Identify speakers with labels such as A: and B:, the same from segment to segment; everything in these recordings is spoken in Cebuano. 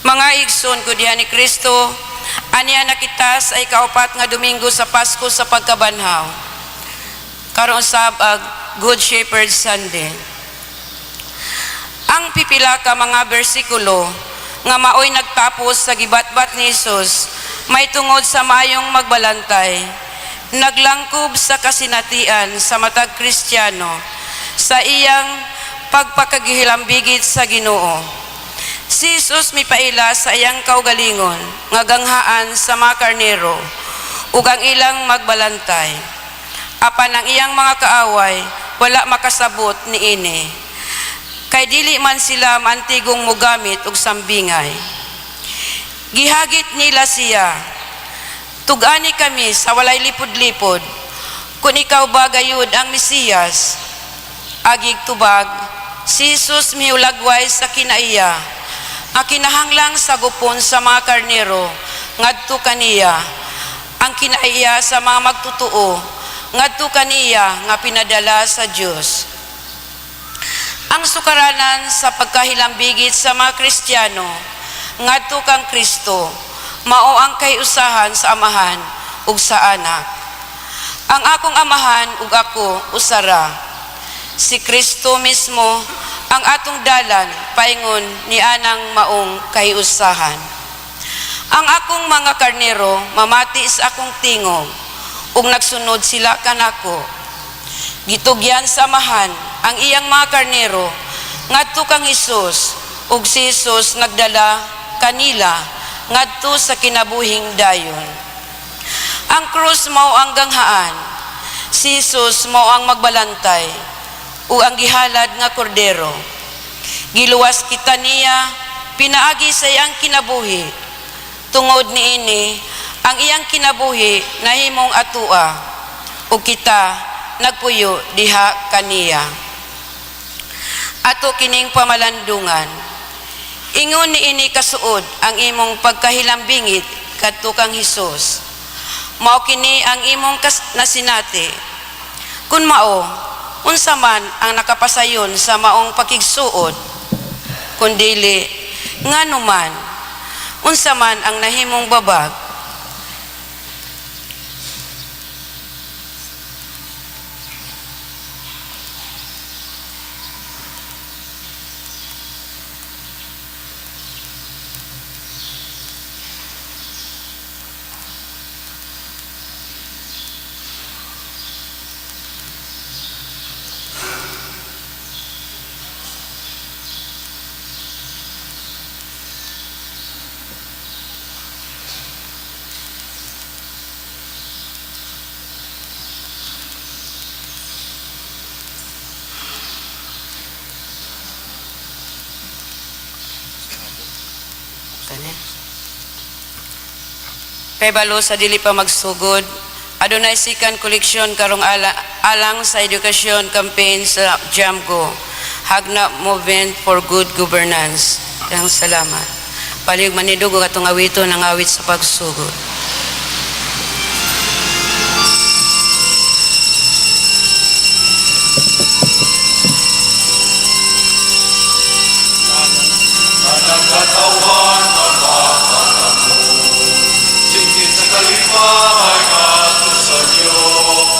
A: Mga igsoon ko diha ni Kristo, ania na kita sa ikaupat nga Domingo sa Pasko sa pagkabanhaw. Karon sab ag Good Shepherd Sunday. Ang pipila ka mga bersikulo nga maoy nagtapos sa gibatbat ni Hesus may tungod sa maayong magbalantay, naglangkob sa kasinatian sa matag Kristiyano sa iyang pagpakagihilambigit sa Ginoo. Si Jesus mipaila sa iyang kaugalingon nga ganghaan sa mga karnero ug ang ilang magbalantay. Apan ang iyang mga kaaway wala makasabot niini. Kay dili man sila maantigong mugamit og sambingay. Gihagit nila siya. Tug-ani kami sa walay lipod-lipod. Kung ikaw ba gayud ang Mesiyas? Agig tubag, si Jesus mihulagway sa kinaiya. Ang kinahanglang sagupon sa mga karnero ngadto kaniya. Ang kinaiya sa mga magtutuo ngadto kaniya nga pinadala sa Dios. Ang sukaranan sa pagkahilambigit sa mga Kristiyano ngadto kang Kristo mao ang kahiusahan sa Amahan ug sa Anak. Ang akong Amahan ug ako usara. Si Kristo mismo ang atong dalan paingon ni anang maong kahiusahan. Ang akong mga karnero mamati sa akong tingog ug nagsunod sila kanako. Gitugyan sa Amahan ang iyang mga karnero ngadto kang Hesus, ug si Hesus nagdala kanila ngadto sa kinabuhing dayon. Ang krus mao ang ganghaan, si Hesus mao ang magbalantay ug ang gihalad nga kordero. Giluwas kita niya pinaagi sa iyang kinabuhi. Tungod niini, ang iyang kinabuhi nahimong atua ug kita nagpuyo diha kaniya. Ato kining pamalandungan. Ingon niini kasuod ang imong pagkahilambingit kadto kang Hesus. Mao kini ang imong nasinati. Kun mao, unsa man ang nakapasayon sa maong pakigsuod? Kun dili, ngano man? Unsa man ang nahimong babag? Kani. Pabalo sa dili pa magsugod, adunay second collection karong alang sa education campaign sa JAMGO, Hagna Movement for Good Governance. Daghang salamat. Palihog manindog og atong awiton ang awit sa pagsugod.
B: Tanang katawhan ang makatamo, singkit sa kalipay ngadto sa Dios.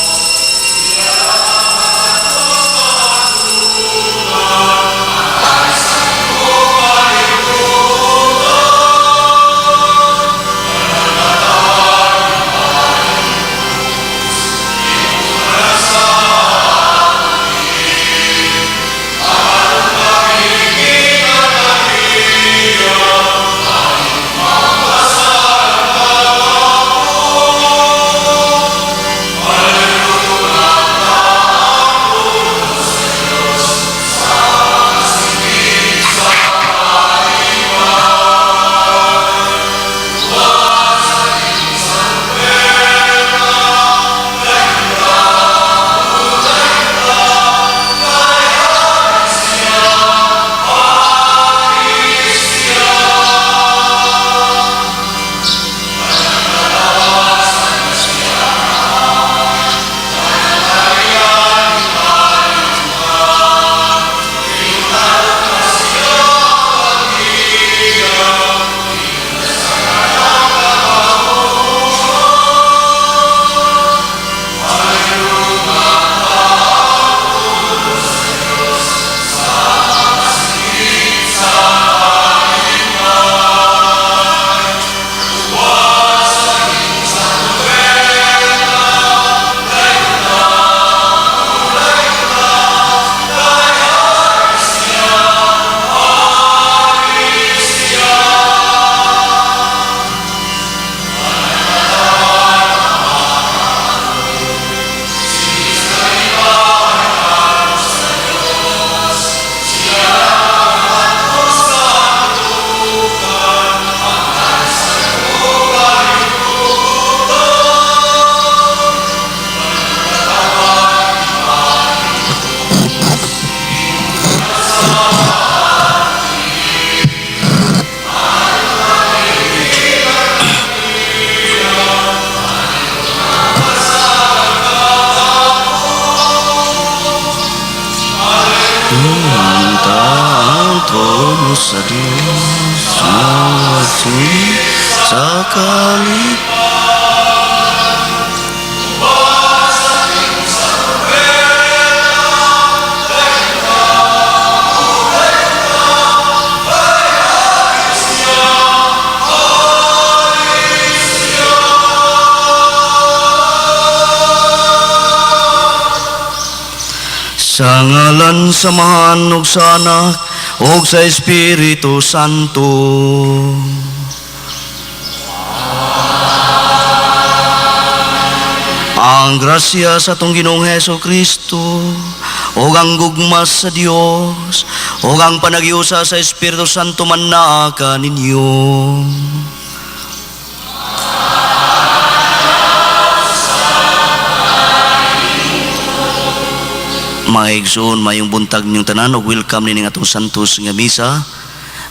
C: Sa Diyos sa kalip. Sa ngalan sa Amahan ug sa Anak ug sa Espiritu Santo. Ang grasya sa atong Ginoong Heso Kristo ug ang gugma sa Dios ug ang panaghiusa sa Espiritu Santo man naa kaninyo. Mga igsoon, mayong buntag ninyong tanan ug welcome nining atong santos nga misa.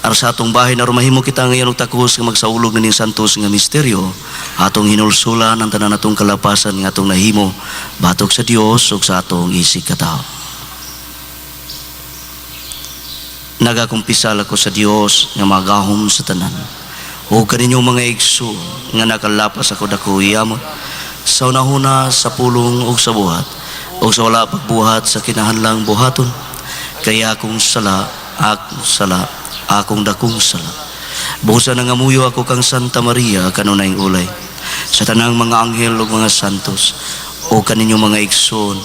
C: Aron sa atong bahin aron mahimo kita ngayon og takos nga magsaulog nining santos nga misteryo. Atong hinulsulan ang tanan atong kalapasan nga atong nahimo batok sa Dios ug sa atong isig katawo. Nagakumpisal ako sa Dios nga magahom sa tanan. O kaninyo mga igsoon nga nakalapas ako dako yamot sa unahuna, sa pulong ug sa buhat o sa wala pagbuhat sa kinahanlang buhaton, kaya akong sala, akong sala, akong dakong sala. Busa nangamuyo ako kang Santa Maria kanunayng ulay, sa tanang mga anghel ug mga santos, o kaninyo mga igsoon,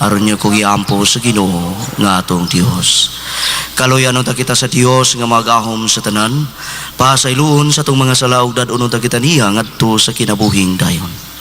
C: aron niyo kong iampo sa Ginoo nga atong Dios. Kaluyan unta kita sa Dios nga magahom sa tanan, pasayloon sa atong mga sala ug dad-on unta kita niya ngadto sa kinabuhing dayon.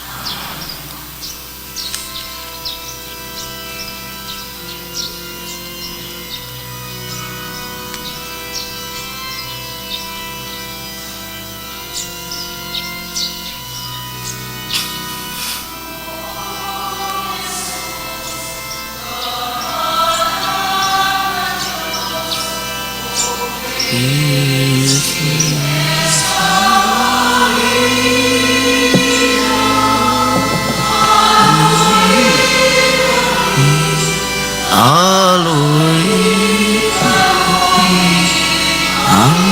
C: Aloy. Amen.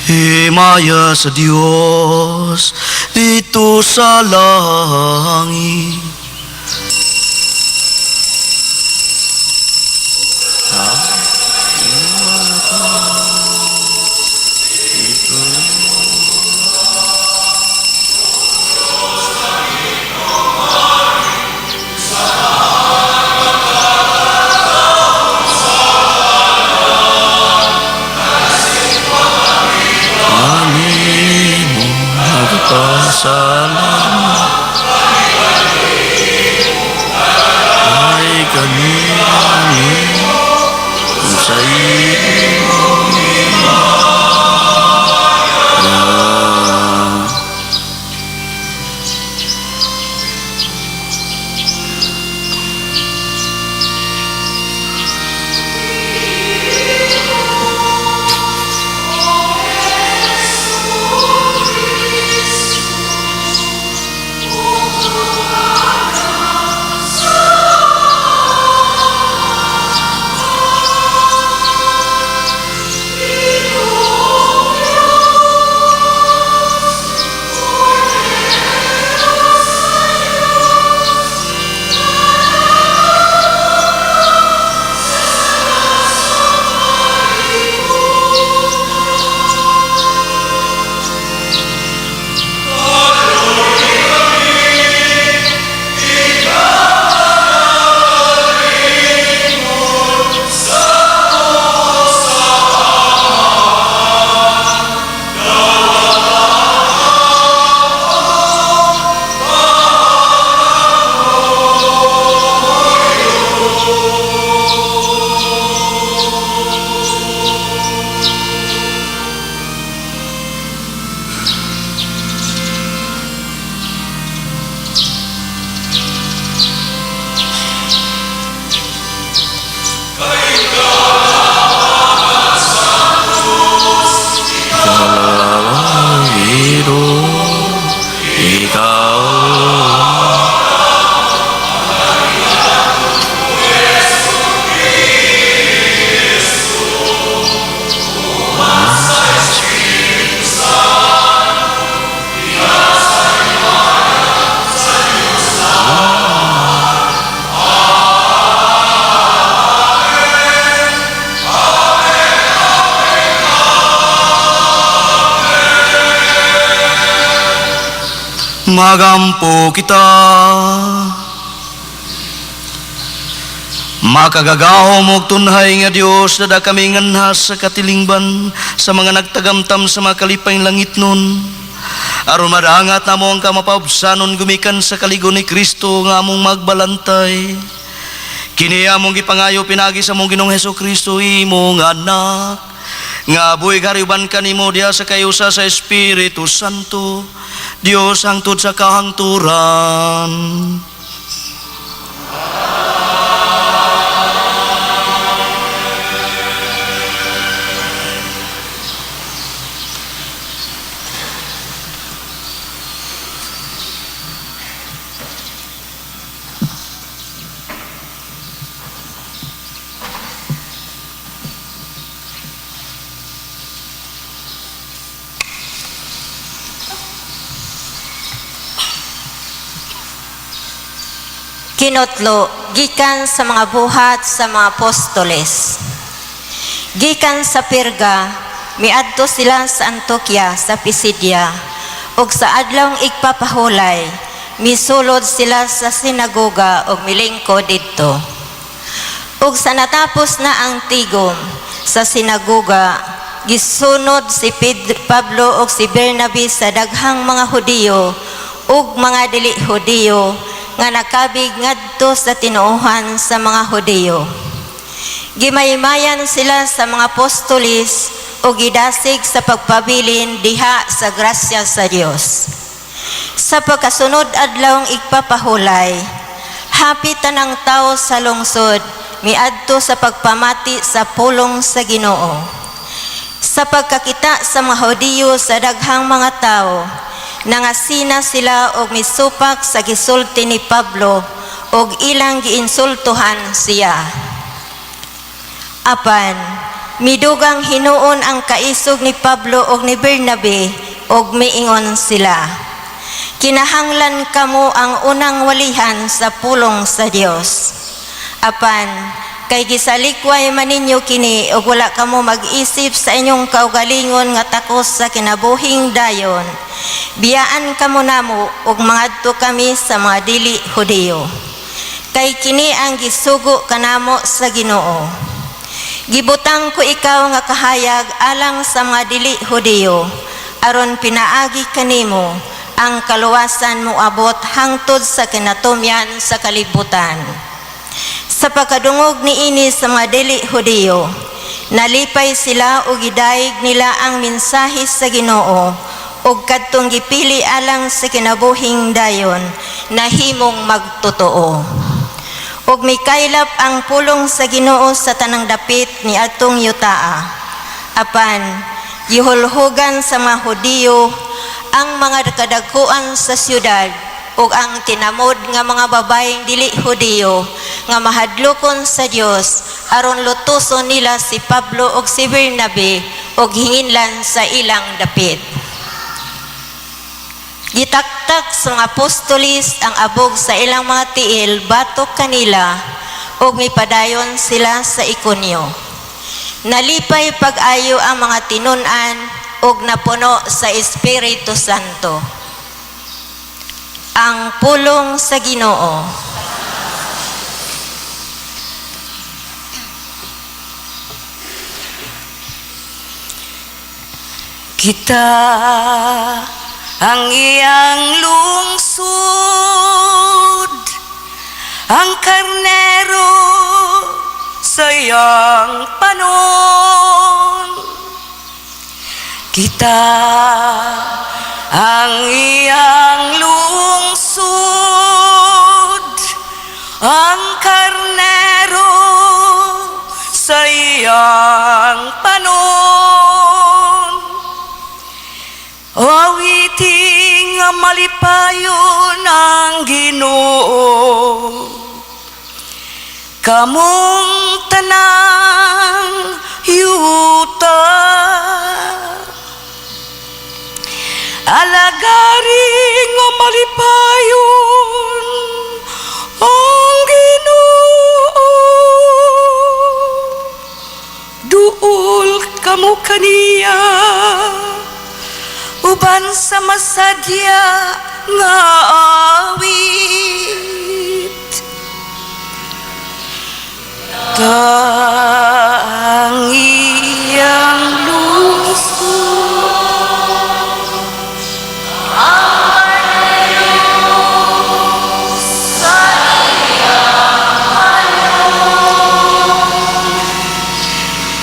C: Himaya sa Dios dito sa langit. Animo nagpasalamat ay kami sa iyo. Magampo kita. Makagagahom og tunhay nga Dios, dada kami nganhas sa katilingban sa mga nagtagamtam sa mga kalipay langitnon. Aron madangat namo ang kamapaubsanon gumikan sa kaligon ni Kristo nga among magbalantay. Kini among gipangayo pinagi sa among Ginoong Hesus Kristo, imong anak, nga buhi gari uban kanimo diha sa kayusa sa Espiritu Santo, Dios hangtod sa kahangturan.
D: Kinotlo gikan sa mga Buhat sa mga Apostoles. Gikan sa Perga, miadto sila sa Antioquia sa Pisidia, ug sa adlawng igpapahulay, misulod sila sa sinagoga ug milingkod didto. Ug sa natapos na ang tigom sa sinagoga, gisunod si Pedro, Pablo ug si Bernabe sa daghang mga Hudiyo ug mga dili Hudiyo nga nakabig ngadto sa tinuohan sa mga Hudiyo. Gimaymayan sila sa mga apostolis ug gidasig sa pagpabilin diha sa grasya sa Dios. Sa pagkasunod adlawng igpapahulay, hapit tanang tao sa lungsod miadto sa pagpamati sa pulong sa Ginoo. Sa pagkakita sa mga Hudiyo sa daghang mga tao, nangasina sila og misupak sa gisulti ni Pablo og ilang giinsultuhan siya. Apan, midugang hinuon ang kaisog ni Pablo og ni Bernabe og miingon sila: "Kinahanglan kamo ang unang walihan sa pulong sa Dios. Apan, kay gisalikway man ninyo kini ug wala kamo mag-isip sa inyong kaugalingon nga takos sa kinabuhing dayon, biyaan kamo namo ug mangadto kami sa mga dili Hudiyo. Kay kini ang gisugo kanamo sa Ginoo: 'Gibutang ko ikaw nga kahayag alang sa mga dili Hudiyo, aron pinaagi kanimo ang kaluwasan moabot hangtod sa kinatumyan sa kalibutan.'" Sa pagkadungog niini sa mga dili Hudiyo, nalipay sila ug gidayeg nila ang mensahe sa Ginoo, ug kadtong gipili alang sa kinabuhing dayon nahimong magtotoo. Ug mikaylap ang pulong sa Ginoo sa tanang dapit ni atong yutaa. Apan gihulhugan sa mga Hudiyo ang mga kadagkuan sa syudad ug ang tinamod nga mga babayeng dili Hudiyo nga mahadlokon sa Dios aron lutuson nila si Pablo ug si Bernabe ug hinginlan sa ilang dapit. Gitaktak sa mga apostolis ang abog sa ilang mga tiil batok kanila ug mipadayon sila sa Ikonio. Nalipay pag-ayo ang mga tinun-an ug napuno sa Espiritu Santo. Ang pulong sa Ginoo.
A: Kita ang iyang lungsod, ang karnero sa iyang panon. Kita ang iyang lungsod, ang karnero sa iyang panon. Awiting nga malipayon ang Ginoo, kamong tanang yuta. Alagari nga malipayon ang Ginoo, duol kamo kaniya. Uban sa masadya nga awit. Ta ang iyang lungsod,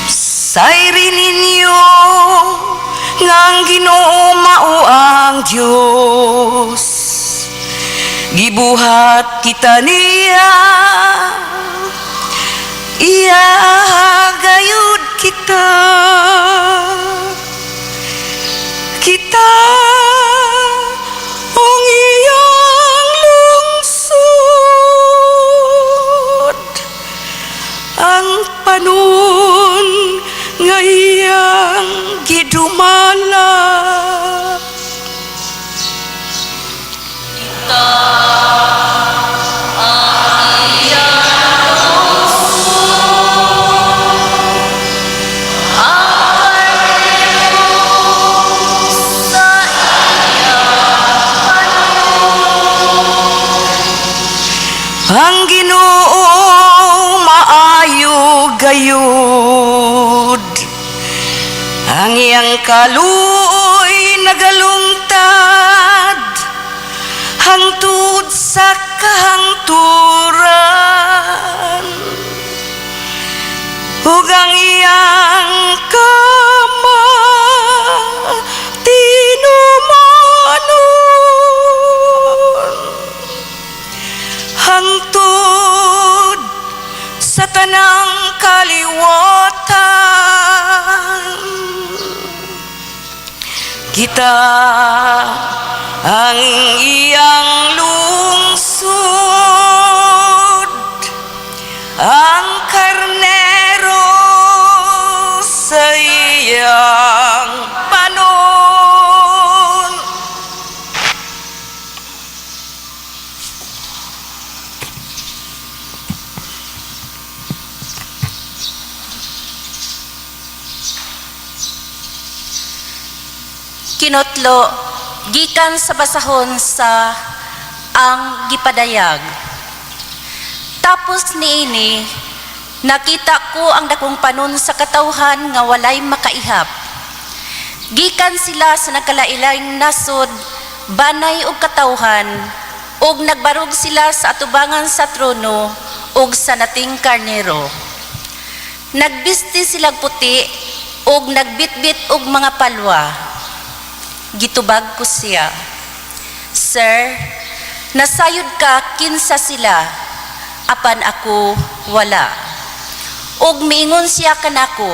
A: sayri ninyo nga ang Ginoo mao ang Dios. Gibuhat kita niya, iya gayud kita. Kita ang iyang lungsod, ang panon nga iyang gidumala. Ang Ginoo maayo gayud. Ang iyang kaluoy nagalungtad hangtod sa kahangturan. Ug ang iyang kama tinumanon hangtod sa tanang kaliwatan. Kita ang iyang lungsod, ang karnero sa iyang panon.
E: Kinotlo gikan sa basahon sa Ang Gipadayag. Tapos niini, nakita ko ang dakong panon sa katawhan nga walay makaihap. Gikan sila sa nagkalailaing nasod, banay og katawhan, ug nagbarog sila sa atubangan sa trono ug sa Nating Karnero. Nagbisti silag puti ug nagbitbit og mga palwa. Gitubag ko siya, "Sir, nasayod ka kinsa sila, apan ako wala." Ug miingon siya kanako,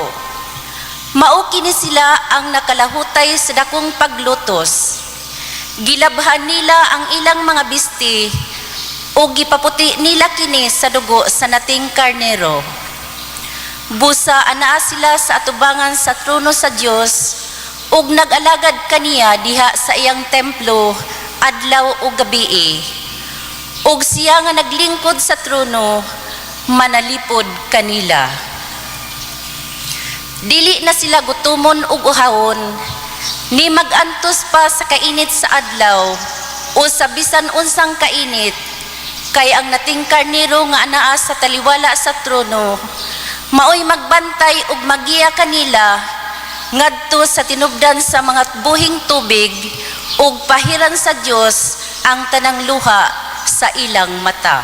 E: "Mao kini sila ang nakalahutay sa dakong paglutos. Gilabhan nila ang ilang mga bisti ug gipaputi nila kini sa dugo sa Nating Karnero. Busa anaa sila sa atubangan sa trono sa Dios ug nag-alagad kaniya diha sa iyang templo adlaw ug gabii. Ug siya nga naglingkod sa trono manalipod kanila. Dili na sila gutumon ug uhawon, ni magantos pa sa kainit sa adlaw o sa bisan unsang kainit, kay ang Nating Karnero nga anaa sa taliwala sa trono maoy magbantay ug magiya kanila ngadto sa tinubdan sa mga buhing tubig, ug pahiran sa Dios ang tanang luha sa ilang mata."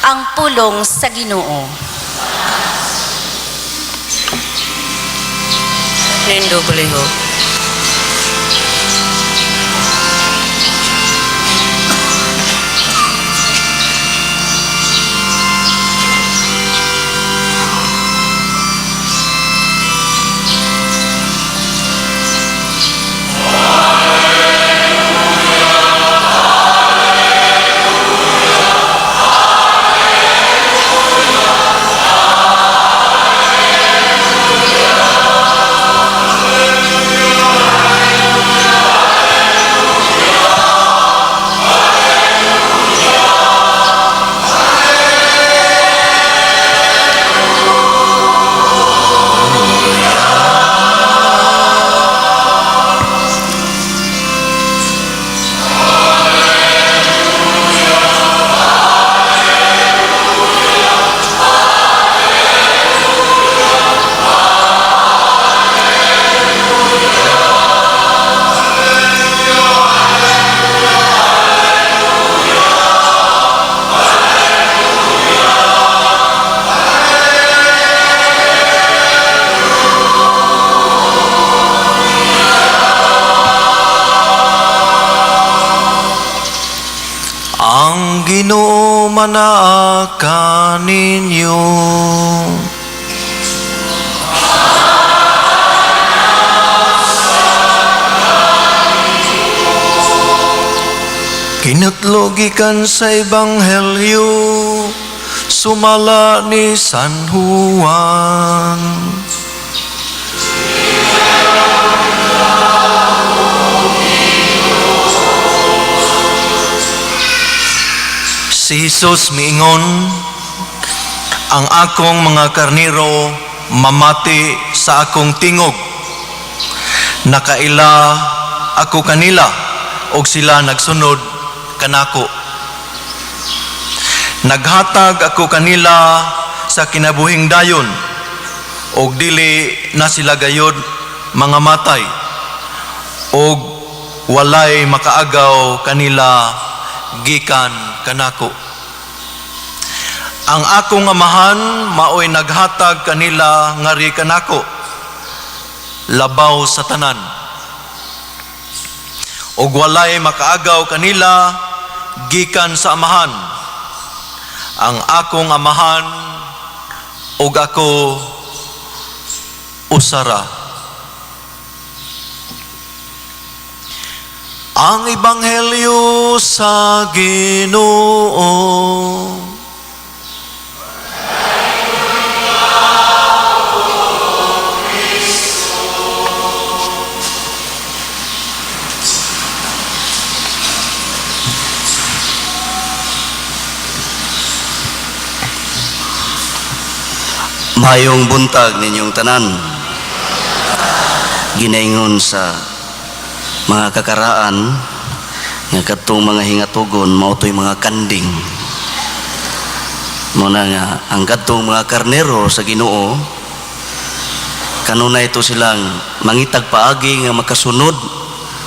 E: Ang pulong sa Ginoo.
A: Nindog palihog.
B: Ginoo manaa kaninyo. Kinutlo gikan sa Ebanghelyo sumala ni San Juan. Si Jesus miingon, "Ang akong mga karnero mamati sa akong tingog. Nakaila ako kanila og sila nagsunod kanako. Naghatag ako kanila sa kinabuhing dayon og dili na sila gayod mga matay og walay makaagaw kanila gikan kanako. Ang akong Amahan maoy naghatag kanila ngari kanako labaw sa tanan. Og walay makaagaw kanila gikan sa Amahan. Ang akong Amahan ug ako usara." Ang Ebanghelyo sa Ginoo.
C: Mayong buntag ninyong tanan. Ginaingon sa mga kakaraan nga kadtong mga hingatugon mao to'y mga kanding. Mao na nga ang kadtong mga karnero sa Ginoo, kanunay ito silang mangitag paagi nga makasunod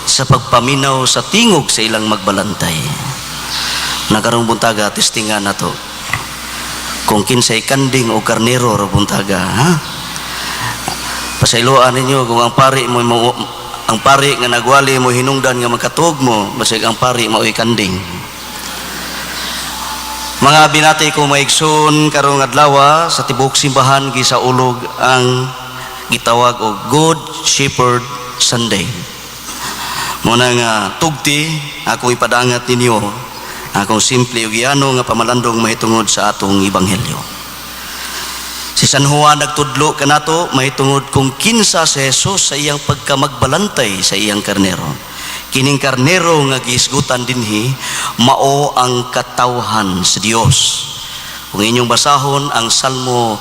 C: sa pagpaminaw sa tingog sa ilang magbalantay. Nakarong buntaga, testingan nato kung kinsay kanding o karnero ro buntaga, ha? Pasayloan ninyo kung ang pari mo, ang pari nga nagwali mo hinungdan nga makatuog mo, basig ang pari mao'y kanding. Mga binati ko maigsoon, karong adlaw sa tibuok simbahan gisaulog ang gitawag og Good Shepherd Sunday. Muna nga tugti ako ipadangat ninyo akong simple ug yano nga pamalandong mahitungod sa atong ebanghelyo. Si San Juan nagtudlo kanato mahitungod kung kinsa si Jesus sa iyang pagkamagbalantay sa iyang karnero. Kining karnero nga gihisgutan dinhi mao ang katawhan sa Dios. Kung inyong basahon ang Salmo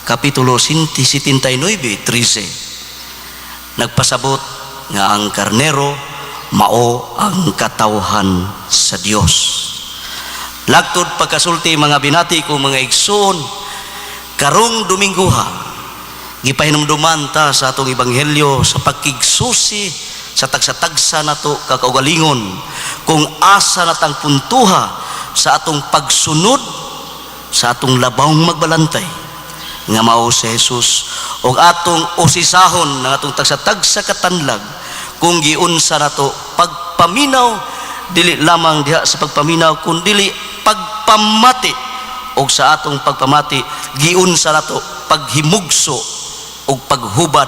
C: kapitulo 79:13, nagpasabot nga ang karnero mao ang katawhan sa Dios. Lagtod pagkasulti, mga binati ko mga igsoon, karong Domingguha gipahinumduman ta sa atong ebanghelyo sa pagkigsusi sa tagsa-tagsa nato kakaugalingon kung asa natang puntuha sa atong pagsunod sa atong labawng magbalantay nga mao si Jesus, ug atong usisahon ng atong tagsa-tagsa katanlag kung giunsa nato pagpaminaw, dili lamang diha sa pagpaminaw kun dili pagpamati, ug sa atong pagpamati giunsa nato paghimugso ug paghubad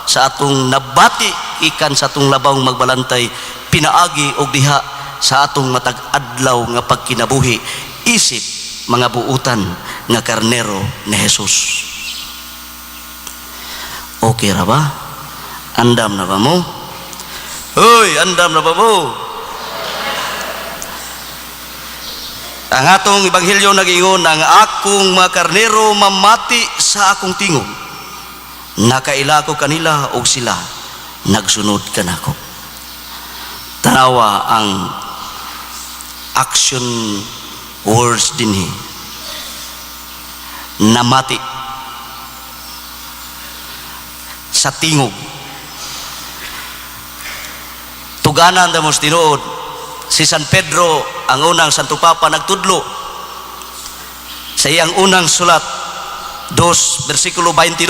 C: sa atong nabati ikan sa atong labawng magbalantay pinaagi og diha sa atong matag adlaw nga pagkinabuhi isip mga buutan nga karnero ni Jesus. Okay ra ba? Andam na ba mo? Hoy, andam na ba mo? Ang atong ebanghelyo nag-ingon, ang akong mga karnero mamati sa akong tingog. Nakaila ko kanila og sila nagsunod kanako. Tanawa ang action words dinhi. Namati sa tingog. Tuganan damos tinuod si San Pedro, ang unang Santo Papa, nagtudlo sa iyang unang sulat 2 versikulo 22,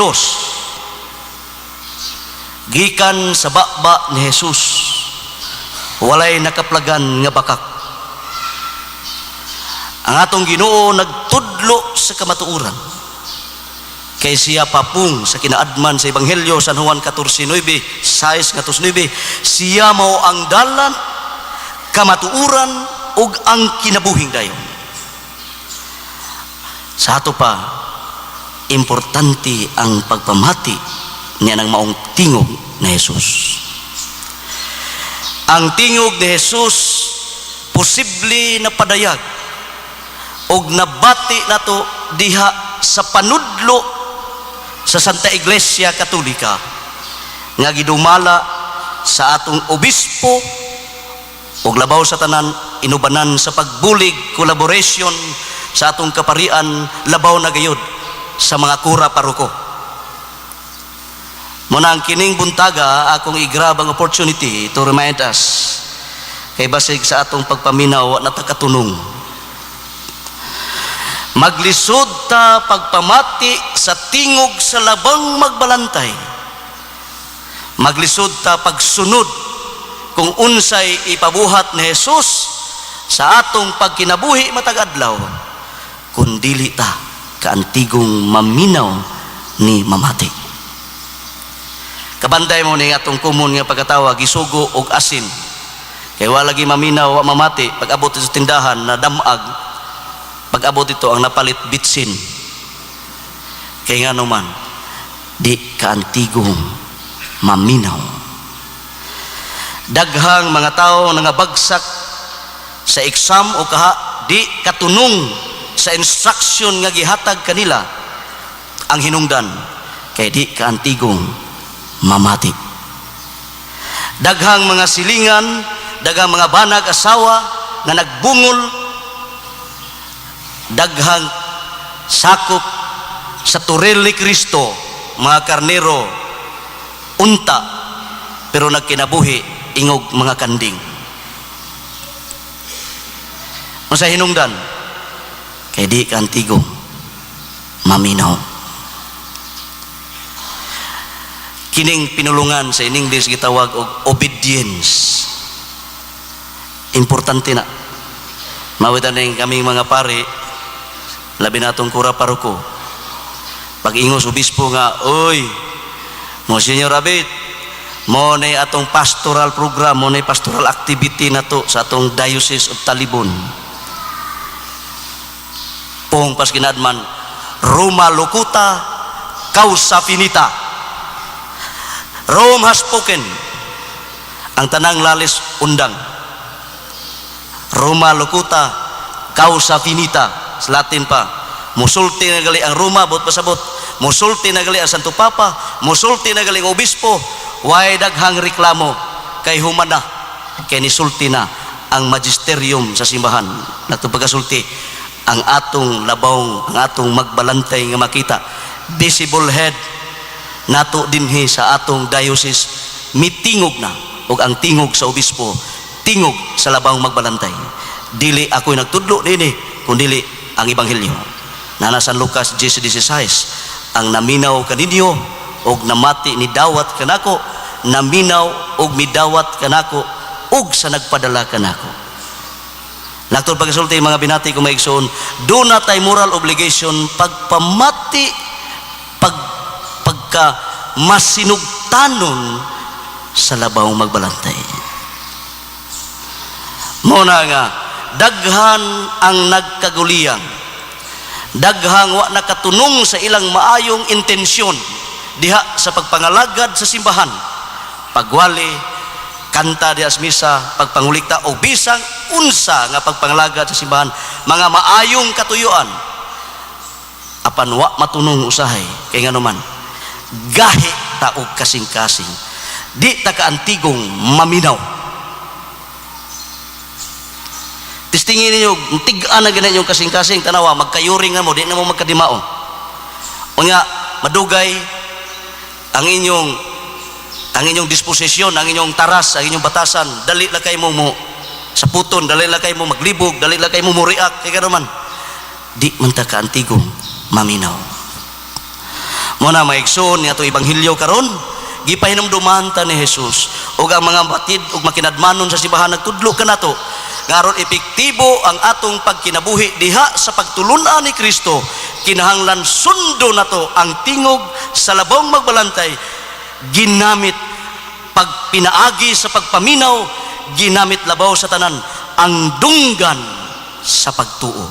C: gikan sa baba ni Jesus walay nakaplagan nga bakak. Ang atong Ginoo nagtudlo sa kamatuoran. Kay siya papung sa kinaadman sa Ebanghelyo San Juan 14:9, 6:9, siya mao ang dalan, kamatuoran ug ang kinabuhing dayon. Sa ato pa, importante ang pagpamati niya ng maong tingog ni Jesus. Ang tingog ni Jesus posible na padayag og nabati nato diha sa panudlo sa Santa Iglesia Katolika nga gidumala sa atong obispo ug labaw sa tanan inubanan sa pagbulig, collaboration sa atong kaparian, labaw na gayud sa mga kura paroko. Muna ang kining buntaga, akong i-grab ang opportunity to remind us kay basig sa atong pagpaminaw wa na ta katunong. Maglisod ta pagpamati sa tingog sa labang magbalantay. Maglisod ta pagsunod kung unsay ipabuhat ni Jesus sa atong pagkinabuhi matag adlaw, kung dili ta kaantigong maminaw ni mamati. Kabanday mo ni atong common nga pagkatawa, gisugo og asin. Kay wala lagi maminaw, wa mamati, pag abot sa tindahan na damag, pag abot ito ang napalit bitsin. Kay nga naman, di kaantigong maminaw. Daghang mga tao nangabagsak sa exam o kaha di katunong sa instruction nga gihatag kanila, ang hinungdan kay di kaantigong mamati. Daghang mga silingan, daghang mga banag asawa nga nagbungol, daghang sakop sa toril ni Kristo, mga karnero, unta, pero nagkinabuhi ingog mga kanding. Unsa hinungdan? Kay di kaantigong maminaw. Kining pinulungan sa in English gitawag og obedience. Importante na. Mawitan din kaming mga pari, labi natong kura paroko. Pag ingos obispo nga, "Oy, Monsignor Abit, mo na atong pastoral program, mo na pastoral activity na to sa atong Diocese of Talibon." Pong pas kinadman, "Roma locuta, causa finita." Rome has spoken. Ang tanang lalis undang. "Roma locuta, causa finita." Sa Latin pa. Musulti na gali ang Roma, bot pasabot. Musulti na gali ang Santo Papa, musulti na gali ang obispo. Way daghang reklamo kay humana kay nisulti na ang magisterium sa simbahan. Natong pagkasulti ang atong labawng, ang atong magbalantay nga makita, visible head nato dinhi sa atong diocese, mitingog na, ug ang tingog sa obispo, tingog sa labawng magbalantay. Dili ako'y nagtudlo nini, kundili ang ebanghelyo nana San Lucas 10:16, "Ang naminaw kaninyo og namati ni dawat kanako, naminaw og midawat kanako ug sa nagpadala kanako." Laktod pagkasulti, mga binati ko maigsoon, do na tay moral obligation pagpamati, pagka masinugtanon sa labaw magbalantay. Muna nga daghan ang nagkaguliyang, daghang wa nakatunong sa ilang maayong intensyon diha sa pagpangalagad sa simbahan, pagwali, kanta diha sa misa, pagpangulikta o bisang unsa nga pagpangalagad sa simbahan, mga maayong katuyuan, apan wa matunong usahay kay nganuman gahi ta og kasing-kasing, di ta kaantigong maminaw. Testingin ninyo, tig-an na ganyan yung kasing-kasing, tanawa, magkayuring nga mo, di na mo magkadimao. Unya, madugay ang inyong disposisyon, ang inyong taras, ang inyong batasan, dali la kay mo mo sa puton, dali la kay mo maglibog, dali la kay mo muriak, kay man di man ta kaantigong maminaw. Mo na maigsoon ni ato ebanghelyo karon, gipahinumduman ta ni Jesus ug ang mga batid ug makinadmanon sa simbahan nagtudlo kanato Nga aron epektibo ang atong pagkinabuhi diha sa pagtulunan ni Kristo, kinahanglan sundo nato ang tingog sa labong magbalantay, ginamit pag pinaagi sa pagpaminaw, ginamit labaw sa tanan ang dunggan sa pagtuo.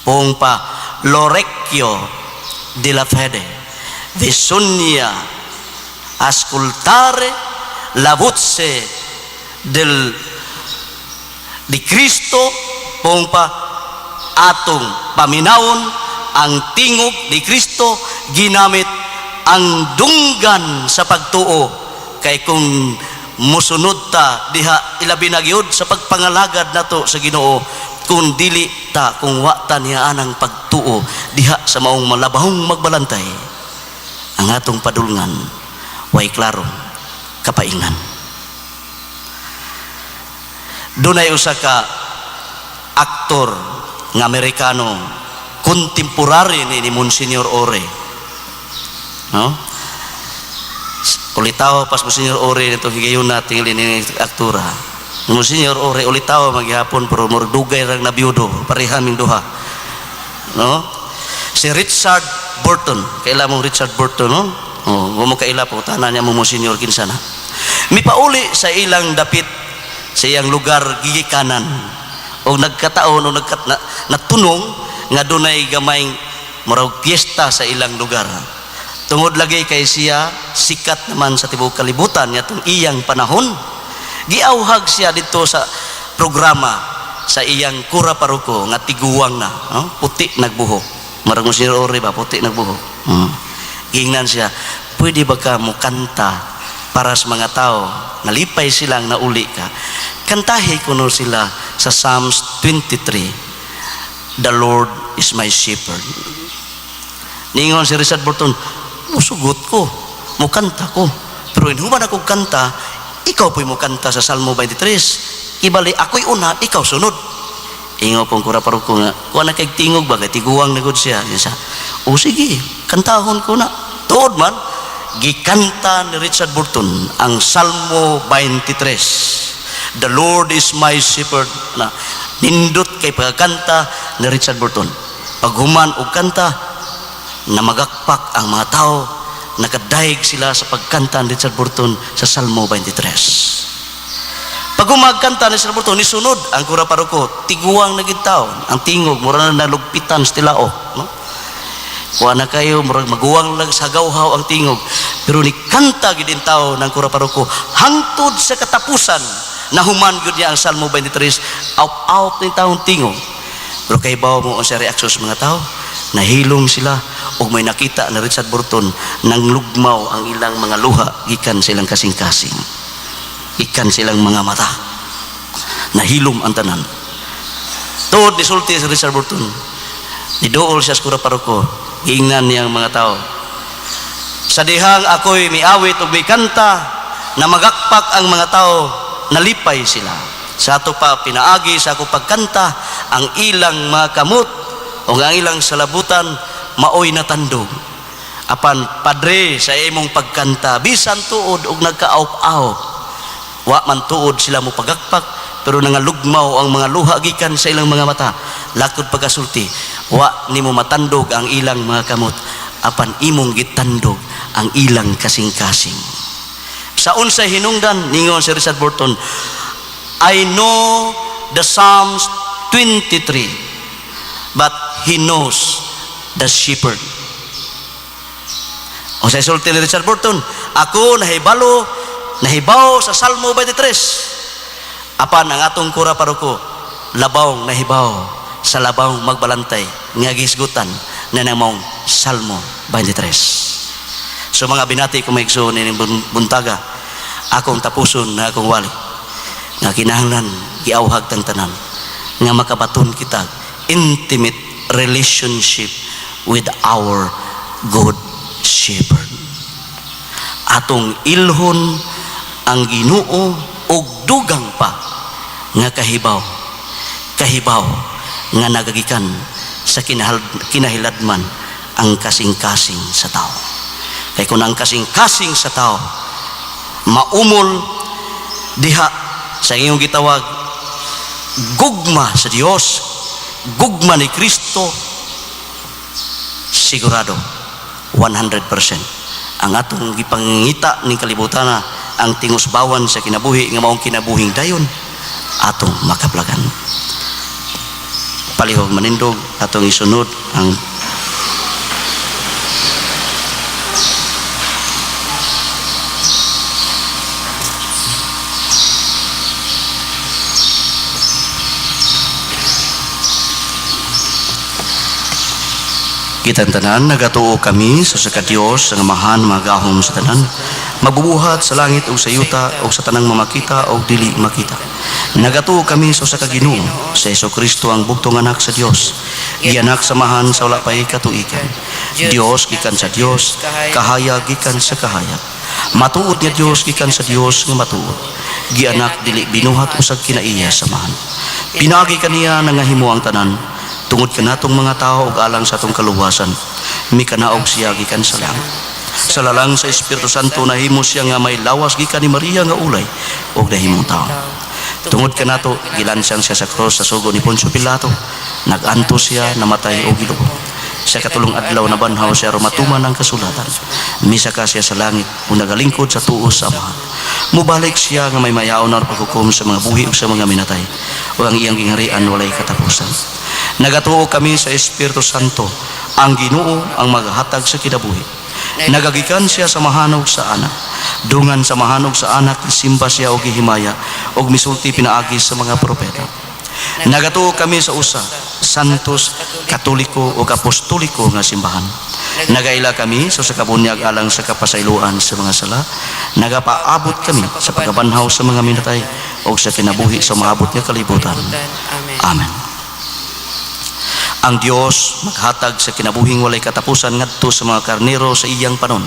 C: Pong pa l'orecchio della fede, bisogna ascoltare la voce del di Cristo. Pong pa atong paminawon ang tingog ni Kristo, ginamit ang dunggan sa pagtuo, kay kung musunod ta diha, ilabi na gyud sa pagpangalagad nato sa Ginoo, kung dili ta, kung wa ta niya anang pagtuo diha sa maong malabahong magbalantay, ang atong padulngan way klaro kapaingan. Dunay usa ka aktor nga Amerikano, contemporary ni Monsignor Ore, no? Ulitaw pas Monsignor Ore nito higayon na tingali ni aktora. Monsignor Ore ulitaw maghapon, pero murag dugay rang nabiyudo, pareha ming duha, no? Si Richard Burton, kaila mong Richard Burton, no? Oh, mo kaila po tanan niya mo Monsignor kinsa na. Mipauli sa ilang dapit sa iyang lugar gigikanan o nagkataon o natunong nga dunay gamay murag piyesta sa ilang lugar. Tungod lagi kay siya sikat naman sa tibuok kalibutan niya iyang panahon, giawhag siya dito sa programa sa iyang kura paroko nga tiguwang na, no? Puti nagbuhok, marag mo Sir Ore ba, puti nagbuhok. Gingnan siya, "Pwede ba ka mo kanta para sa mga tao nalipay silang nauli ka? Kantahi kuno sila sa Psalms 23, 'The Lord is my shepherd.'" Ningon si Richard Burton, "Musugot ko, mukanta ko, pero inhuman ako kanta, ikaw po'y mukanta sa Salmo 23. Ibali ako'y una, ikaw sunod." Ingon pong kura paroko nga kuha na kay tingog ba, kay tiguang na gud siya. Siya, "O sige, kantahon ko na." Tuod man, gikanta ni Richard Burton ang Salmo 23, "The Lord is my shepherd." Na nindot kay pagkanta ni Richard Burton. Paghuman og kanta, na magakpak ang mga tao, nakadaig sila sa pagkanta ni Richard Burton sa Salmo 23. Pag umagkanta ni Richard Burton, nisunod ang kura paroko, tiguang na gid taon ang tingog, mura na nalugpitan sa tilao, no? Kuha na kayo, murag maguwang lang sa gawhaw ang tingog. Pero ni kanta gid in tao ng kura paroko hangtod sa katapusan, nahuman gud niya ang Salmo 23, out-out ni taong tingog. Pero kay bawo mo sa reaksyon sa mga tao, nahilom sila ug may nakita na Richard Burton nang lugmaw ang ilang mga luha gikan sa ilang kasing-kasing. Gikan sa ilang mga mata. Nahilom ang tanan. Tuod ni sulti si Richard Burton. Niduol siya sa kura paroko. Giingnan niyang mga tao, "Sa dihang ako'y miawit ug mikanta, na magakpak ang mga tao, nalipay sila. Sa ato pa pinaagi sa ako pagkanta, ang ilang mga kamot o ang ilang salabutan maoy natandog. Apan padre, sa imong pagkanta, bisan tuod og nagkaawp-awp, wa man tuod sila mo pagakpak, pero nangalugmaw ang mga luha gikan sa ilang mga mata. Lakod pagkasulti, wa nimo matandog ang ilang mga kamot, apan imong gitandog ang ilang kasing-kasing." Sa unsay hinungdan, ningon si Richard Burton, "I know the Psalms 23, but he knows the shepherd." O sa sulti ni Richard Burton, "Ako nahibalo, nahibaw sa Salmo 23. Apan ang atong kura paroko, labawng nahibaw sa labawng magbalantay nga gisgutan na namong Salmo 23." So mga binati ko mga igsoon, ining buntaga, akong tapuson na akong wali nga kinahanglan giawhag tang tanan nga makabaton kita intimate relationship with our good shepherd. Atong ilhon ang Ginoo og dugang pa nga kahibaw, kahibaw nga nagagikan sa kinahiladman ang kasing-kasing sa tao. Kay kung ang kasing-kasing sa tao maumol diha Sa iyong gitawag gugma sa Dios, gugma ni Kristo, sigurado 100% ang atong gipangita ning kalibutan, ang tingusbawan sa kinabuhi nga maong kinabuhing dayon, atong makaplagan. Palihog manindog, atong isunod ang Kitang tanan, nagatuo kami sa usa ka Dios, ang Amahan, magahom sa tanan, magbubuhat sa langit ug sa yuta ug sa tanang mamakita ug dili makita. Nagatuo kami sa usa ka Ginoo, sa Hesukristo, ang bugtong Anak sa Dios, gianak sa Amahan sa wala pay katuigan. Dios gikan sa Dios, kahayag gikan sa kahayag. Matuod nga Dios gikan sa Dios nga matuod. Gianak, dili binuhat, usag kinaiya sa Amahan. Pinaagi kaniya nangahimo ang tanan. Tungod kanatong mga tao ug alang sa atong kaluwasan, mikanaog siya gikan sa langit. Sa lalang sa Espiritu Santo, nahimo siya nga may lawas gikan ni Maria nga ulay ug nahimong tao. Tungod kanato, gilansang siya sa krus sa sugo ni Poncio Pilato. Nag-antos siya, namatay ug gilubong. Sa katulong adlaw, nabanhaw siya aron matuman ang kasulatan. Misaka siya sa langit ug nagalingkod sa tuo sa Amahan. Mubalik siya nga may mayaon aron paghukom sa mga buhi ug sa mga minatay, ug ang iyang gingharian walay katapusan. Nagatuo kami sa Espiritu Santo, ang Ginoo, ang maghatag sa kinabuhi. Nagagikan siya sa Amahan ug sa Anak. Dungan sa Amahan ug sa Anak, gisimba siya og gihimaya ug misulti pinaagi sa mga propeta. Nagatuo kami sa usa, Santos, Katoliko ug Apostoliko nga simbahan. Nagaila kami sa usa ka bunyag alang sa kapasayloan sa mga sala. Nagapaabot kami sa pagkabanhaw sa mga minatay ug sa kinabuhi sa maabot nga kalibutan.
A: Amen.
C: Amen. Ang Dios maghatag sa kinabuhing walay katapusan ngadto sa mga karnero sa iyang panon.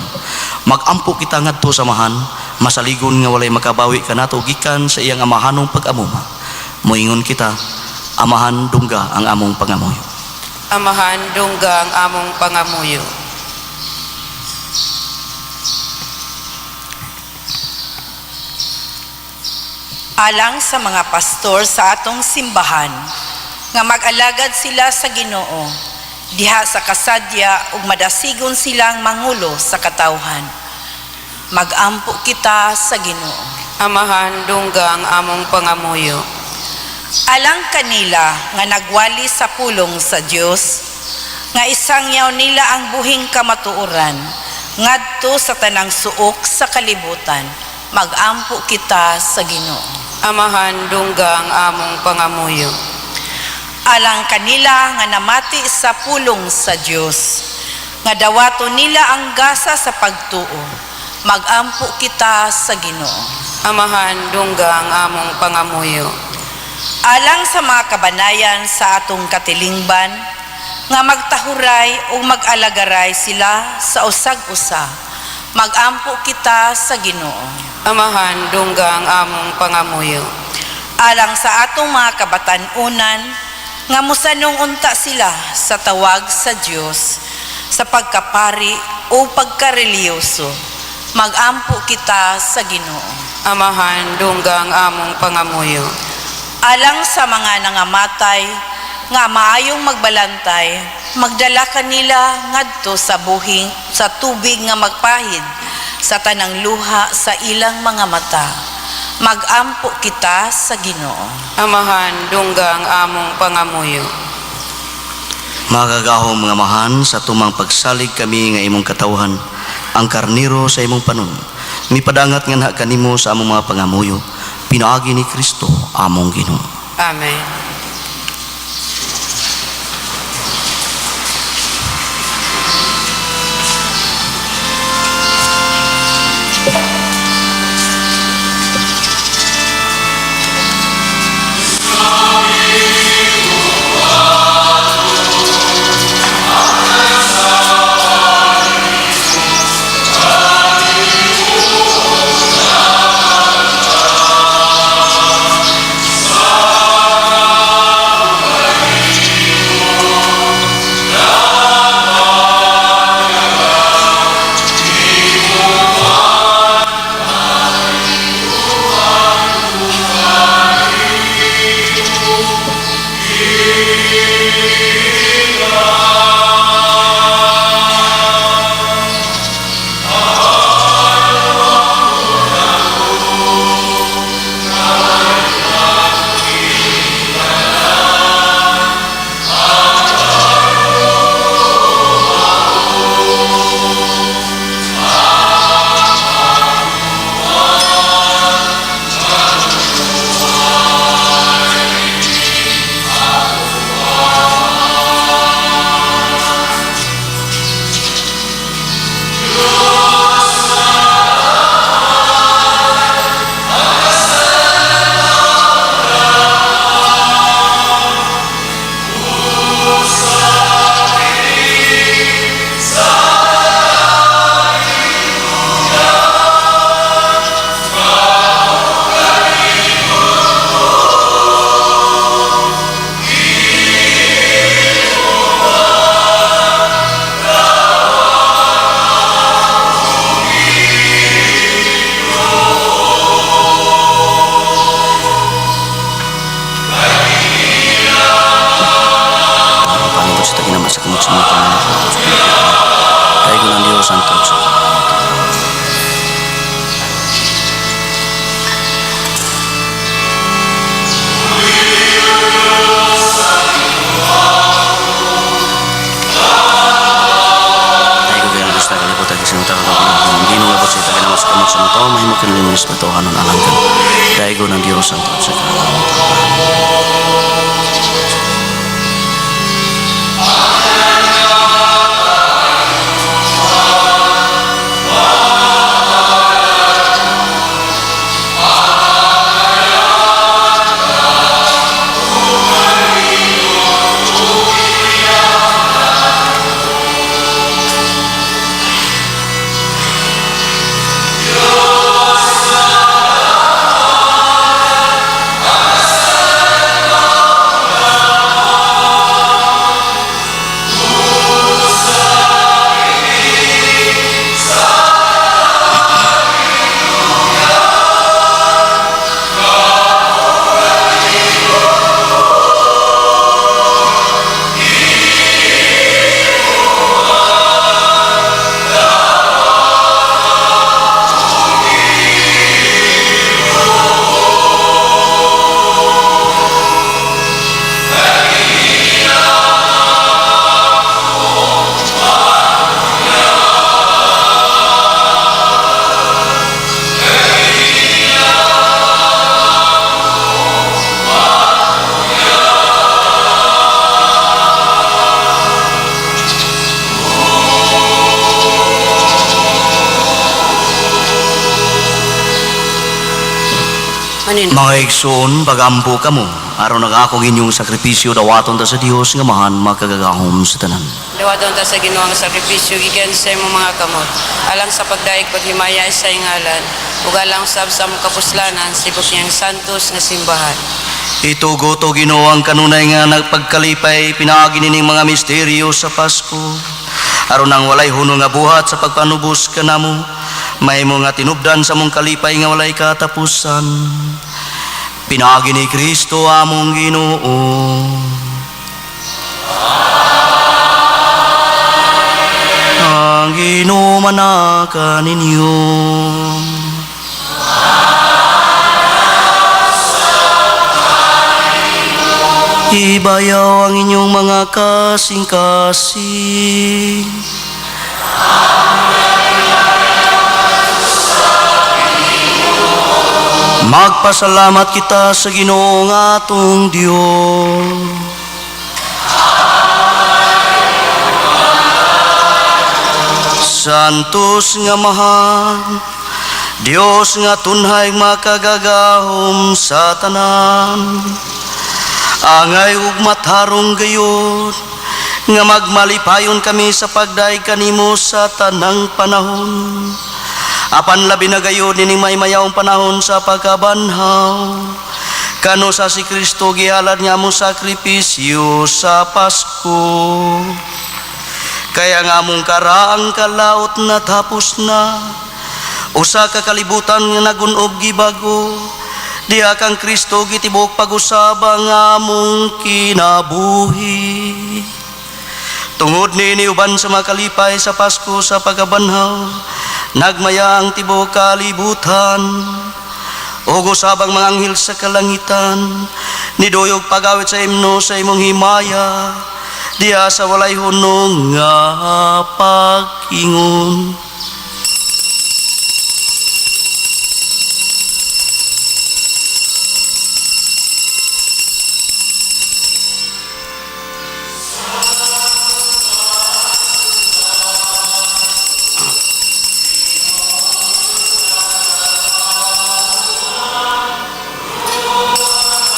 C: Magampo kita ngadto sa Amahan, masaligon nga walay makabawi kanato gikan sa iyang amahanong pag-amuma. Moingon kita, Amahan, dungga ang among pangamuyo.
A: Amahan, dungga ang among pangamuyo.
F: Alang sa mga pastor sa atong simbahan, nga mag-alagad sila sa Ginoo diha sa kasadya ug madasigon silang mangulo sa katawhan. Magampo kita sa Ginoo.
A: Amahan, dungga ang among pangamuyo.
F: Alang kanila nga nagwali sa pulong sa Dios, nga isangyaw nila ang buhing kamatuoran ngadto sa tanang suok sa kalibutan. Magampo kita sa Ginoo.
A: Amahan, dungga ang among pangamuyo.
F: Alang kanila nga namati sa pulong sa Dios, nga dawato nila ang gasa sa pagtuo. Magampo kita sa Ginoo.
A: Amahan, dungga ang among pangamuyo.
F: Alang sa mga kabanayan sa atong katilingban, nga magtahuray o mag-alagaray sila sa usag-usa. Magampo kita sa Ginoo.
A: Amahan, dungga ang among pangamuyo.
F: Alang sa atong mga kabatan-unan, nga musanong unta sila sa tawag sa Dios sa pagkapari o pagkareliyoso. Magampo kita sa Ginoo.
A: Amahan, dungga ang among pangamuyo.
F: Alang sa mga nangamatay nga maayong magbalantay, magdala kanila ngadto sa buhing sa tubig nga magpahid sa tanang luha sa ilang mga mata. Magampo kita sa Ginoo.
A: Amahan, dungga ang among pangamuyo.
C: Makagagahom mga Amahan, sa tumang pagsalig kami nga imong katawhan, ang karniro sa imong panon, mipadangat nganha kanimo sa among mga pangamuyo, pinaagi ni Kristo among Ginoo.
A: Amen.
C: Espiritu Tawhanon alang kan daigo ng Dios ang sa kalangitan.
A: Manin.
C: Mga igsoon, pagampo kamo, aron ang akong inyong sakripisyo dawaton ta sa Dios nga mahan makagagahom sa tanan.
A: Dawaton ta sa Ginoo ang sakripisyo gikan sa imong mga kamot alang sa pagdaig paghimaya sa ngalan ug alang sab sa among kapuslanan sibok niyang santos nga simbahan.
C: Itugot o Ginoo ang kanunay nga nagpagkalipay pinaagi nining mga misteryo sa Pasko. Aron ang walay hunong nga buhat sa pagpanubos kanamo, mahimo nga tinubdan sa mong kalipay nga walay katapusan. Pinaagi ni Kristo among Ginoo. Ang Ginoo manaka ninyo. Ibayaw ang inyong mga kasing-kasing. Magpasalamat kita sa Ginoo nga atong Dios. Santos nga mahal, Dios nga tunhay makagagahom sa tanan. Angay ug matharong gayud nga magmalipayon kami sa pagdaig kanimo sa tanang panahon. Apan labi na gayud nining maymayawng panahon sa pagkabanhaw. Kano sa si Kristo gihalad nga mo sakripisyo sa Pasko. Kaya nga among karaang kalaot na tapos na. Usa ka kalibutan nga nagunob gibago. Diha kang Kristo gitibok pag-usab ang among kinabuhi. Tungod niini uban sa makalipay sa Pasko sa pagkabanhaw, nagmaya ang tibuok kalibutan. Ug usab ang mga anghel sa kalangitan, niduyog pagawit sa imno sa imong himaya, diha sa walay hunong nga pag-ingon.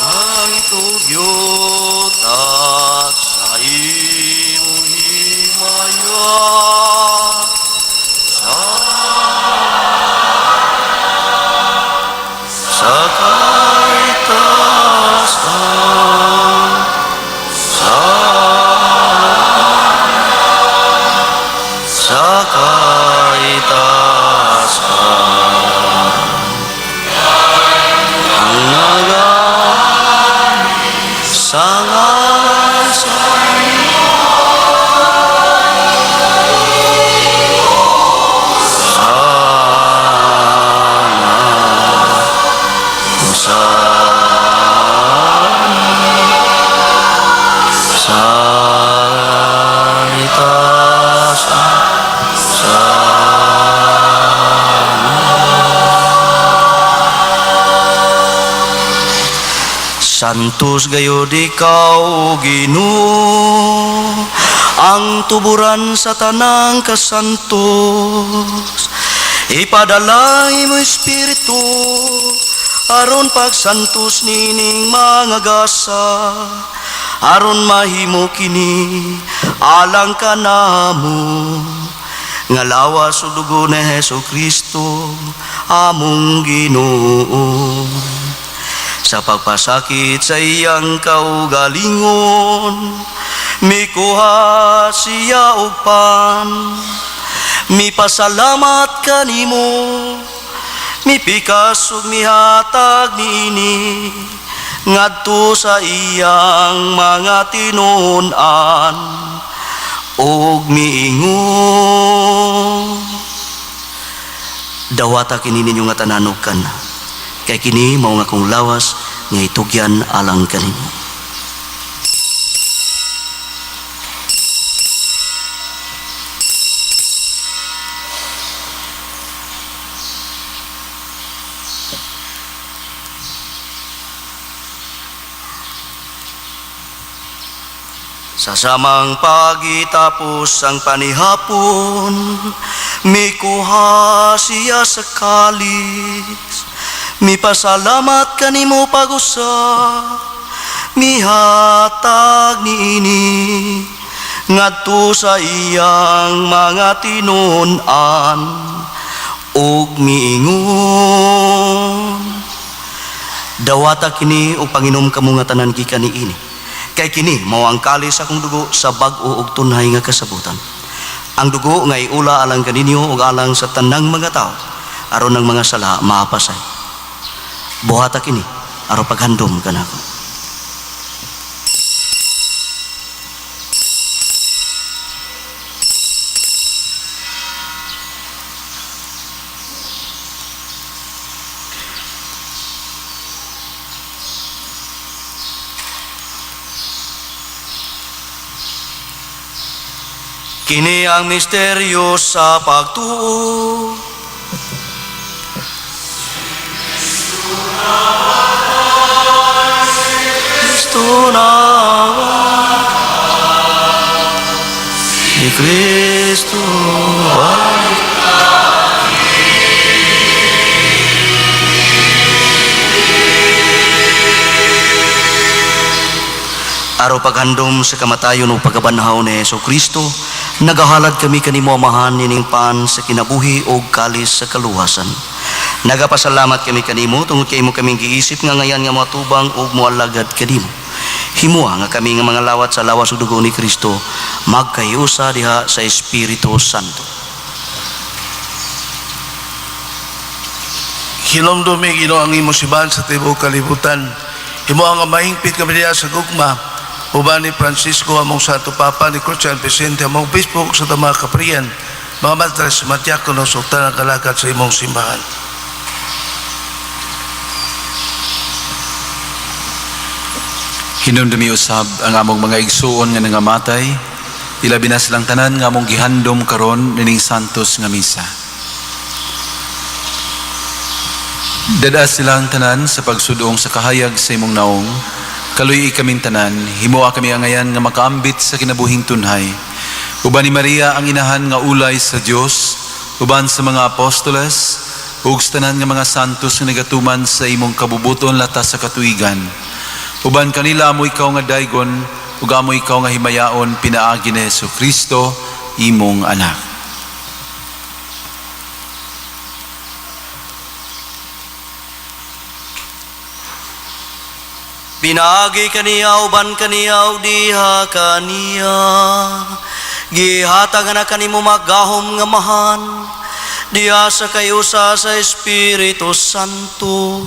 C: Ang itugyot at sa imong himaya sa kaitasan sa kaitasan ang naga sa ngalan sa sana sa itaas sana. Santos gayud ikaw, o Ginoo, ang tuburan sa tanang kasantos. Ipadala imo Espiritu aron pagsantos nining mga gasa, aron mahimo kini alang kanamo nga lawas ug dugo ni Hesus Kristo among Ginoo. Sa pagpasakit sa iyang kaugalingon, mikuha siya og pan, mipasalamat kanimo, mipikas ug mihatag niini ngadto sa iyang mga tinun-an ug miingon: "Dawata kini ninyo nga tanan ug kana, kay kini mao nga akong lawas nga itugyan alang kaninyo." Sa samang pagitapos ang panihapon, mikuha siya sa kalis, mipasalamat kanimo pag-usa, mihatag niini ngadto sa iyang mga tinun-an ug miingon: "Dawata kini ug panginom kamo nga tanan gikan niini, kay kini mao ang kalis akong dugo sa bag-o ug tunhay nga kasabutan. Ang dugo nga iula alang kaninyo ug alang sa tanang mga tao aron ang mga sala maapasay. Buhata kini aron paghandom kanako." Kini ang misteryo sa pagtuo. Kristo na, si Kristo. Aron paghandom sa kamatayon ug pagkabanhaw ni Hesus Kristo, nagahalad kami kanimo, Amahan, ining pan sa kinabuhi ug kalis sa kaluwasan. Nagapasalamat kami kanimo tungod kay imo kaming giisip nga ngayan nga moatubang ug moalagad kanimo. Himoa nga kami nga mga lawat sa lawas ug dugo ni Kristo magkahiusa diha sa Espiritu Santo.
G: Hinumdumi, Ginoo, ang imong simbahan sa tibuok kalibutan. Himoa nga mahingpit kami diha sa gugma uban ni Francisco among Santo Papa, ni Christian Vicente among Obispo ug sa mga kapriyan, mga matres, mga diakono ug tanang kalagad sa imong simbahan.
H: Hinumdumi usab ang among mga igsuon nga nangamatay, ilabi na silang tanan nga among gihandom karon nining santos nga misa. Dad-a silang tanan sa pagsudong sa kahayag sa imong naong, kaluy-i kaming tanan, himoa kami angayan nga makaambit sa kinabuhing tunhay. Uban ni Maria ang inahan nga ulay sa Dios, uban sa mga apostoles, ug sa tanan nga mga santos nga nagatuman sa imong kabubuton latas sa katuigan. Uban kanila amo ikaw nga daygon, ug amo ikaw nga himayaon pinaagi ni Hesus Kristo, imong anak.
C: Pinaagi kaniya, uban kaniya, ug diha kaniya, gihatag na kanimo magahom nga Amahan, diha sa kahiusa sa Espiritu Santo,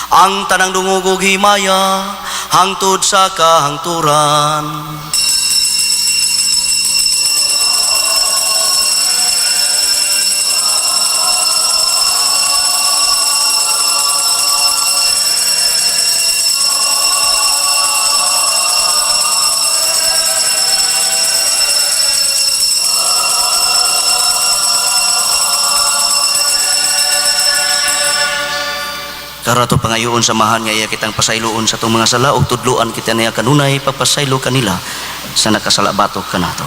C: ang tanang dungog ug himaya hangtod sa kahangturan. Karato pangayoon samahan nga iya kitang pasayloon sa atong mga sala ug tudloan kita niya kanunay pagpasaylo kanila sa nakasala batok kanato.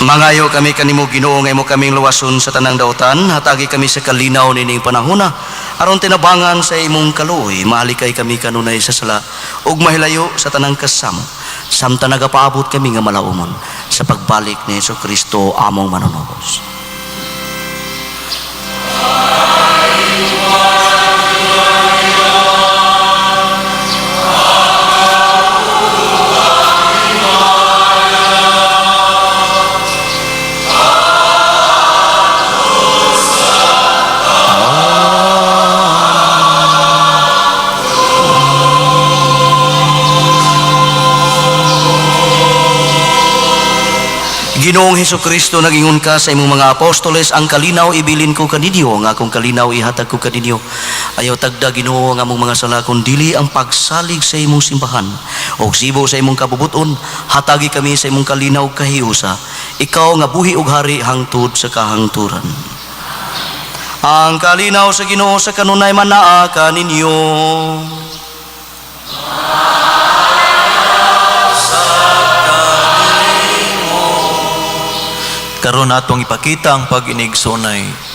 C: Mangayo kami kanimo Ginoo nga imo kaming luwason sa tanang dautan, hatagi kami sa kalinaw nining panahona aron tinabangan sa imong kaluoy, mahalikay kami kanunay sa sala ug mahilayo sa tanang kasamo samtang nagapaabot kami nga malaumon sa pagbalik ni Hesus Kristo among manunubos. Ginoong Hesus Kristo, nagingon ka sa imong mga apostoles, ang kalinaw ibilin ko kaninyo, ang akong kalinaw ihatag ko kaninyo. Ayaw tagda Ginoo ang among mga sala kun dili ang pagsalig sa imong simbahan og sibo sa imong kabubuton, hatagi kami sa imong kalinaw ug kahiusa. Ikaw nga buhi ug hari hangtod sa kahangturan. Ang kalinaw sa Ginoo sa kanunay manaa kaninyo.
B: Karon atong ipakita ang pag-inigsunay.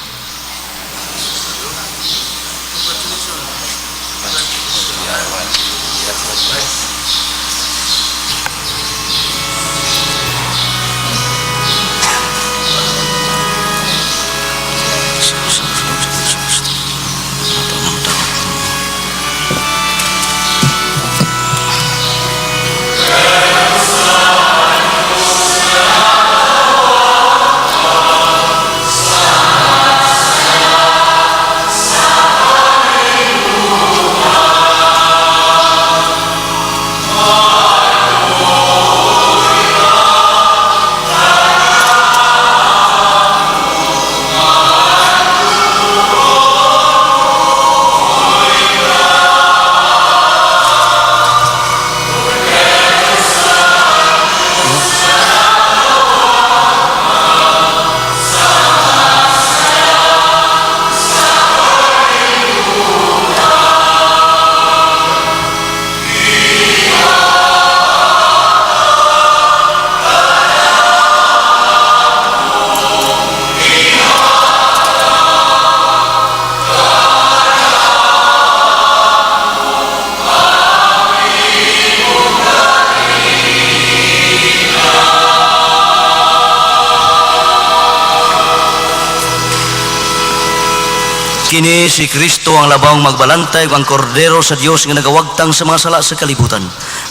C: Kini si Kristo ang labang magbalantay ug ang kordero sa Dios nga nagawagtang sa mga sala sa kalibutan.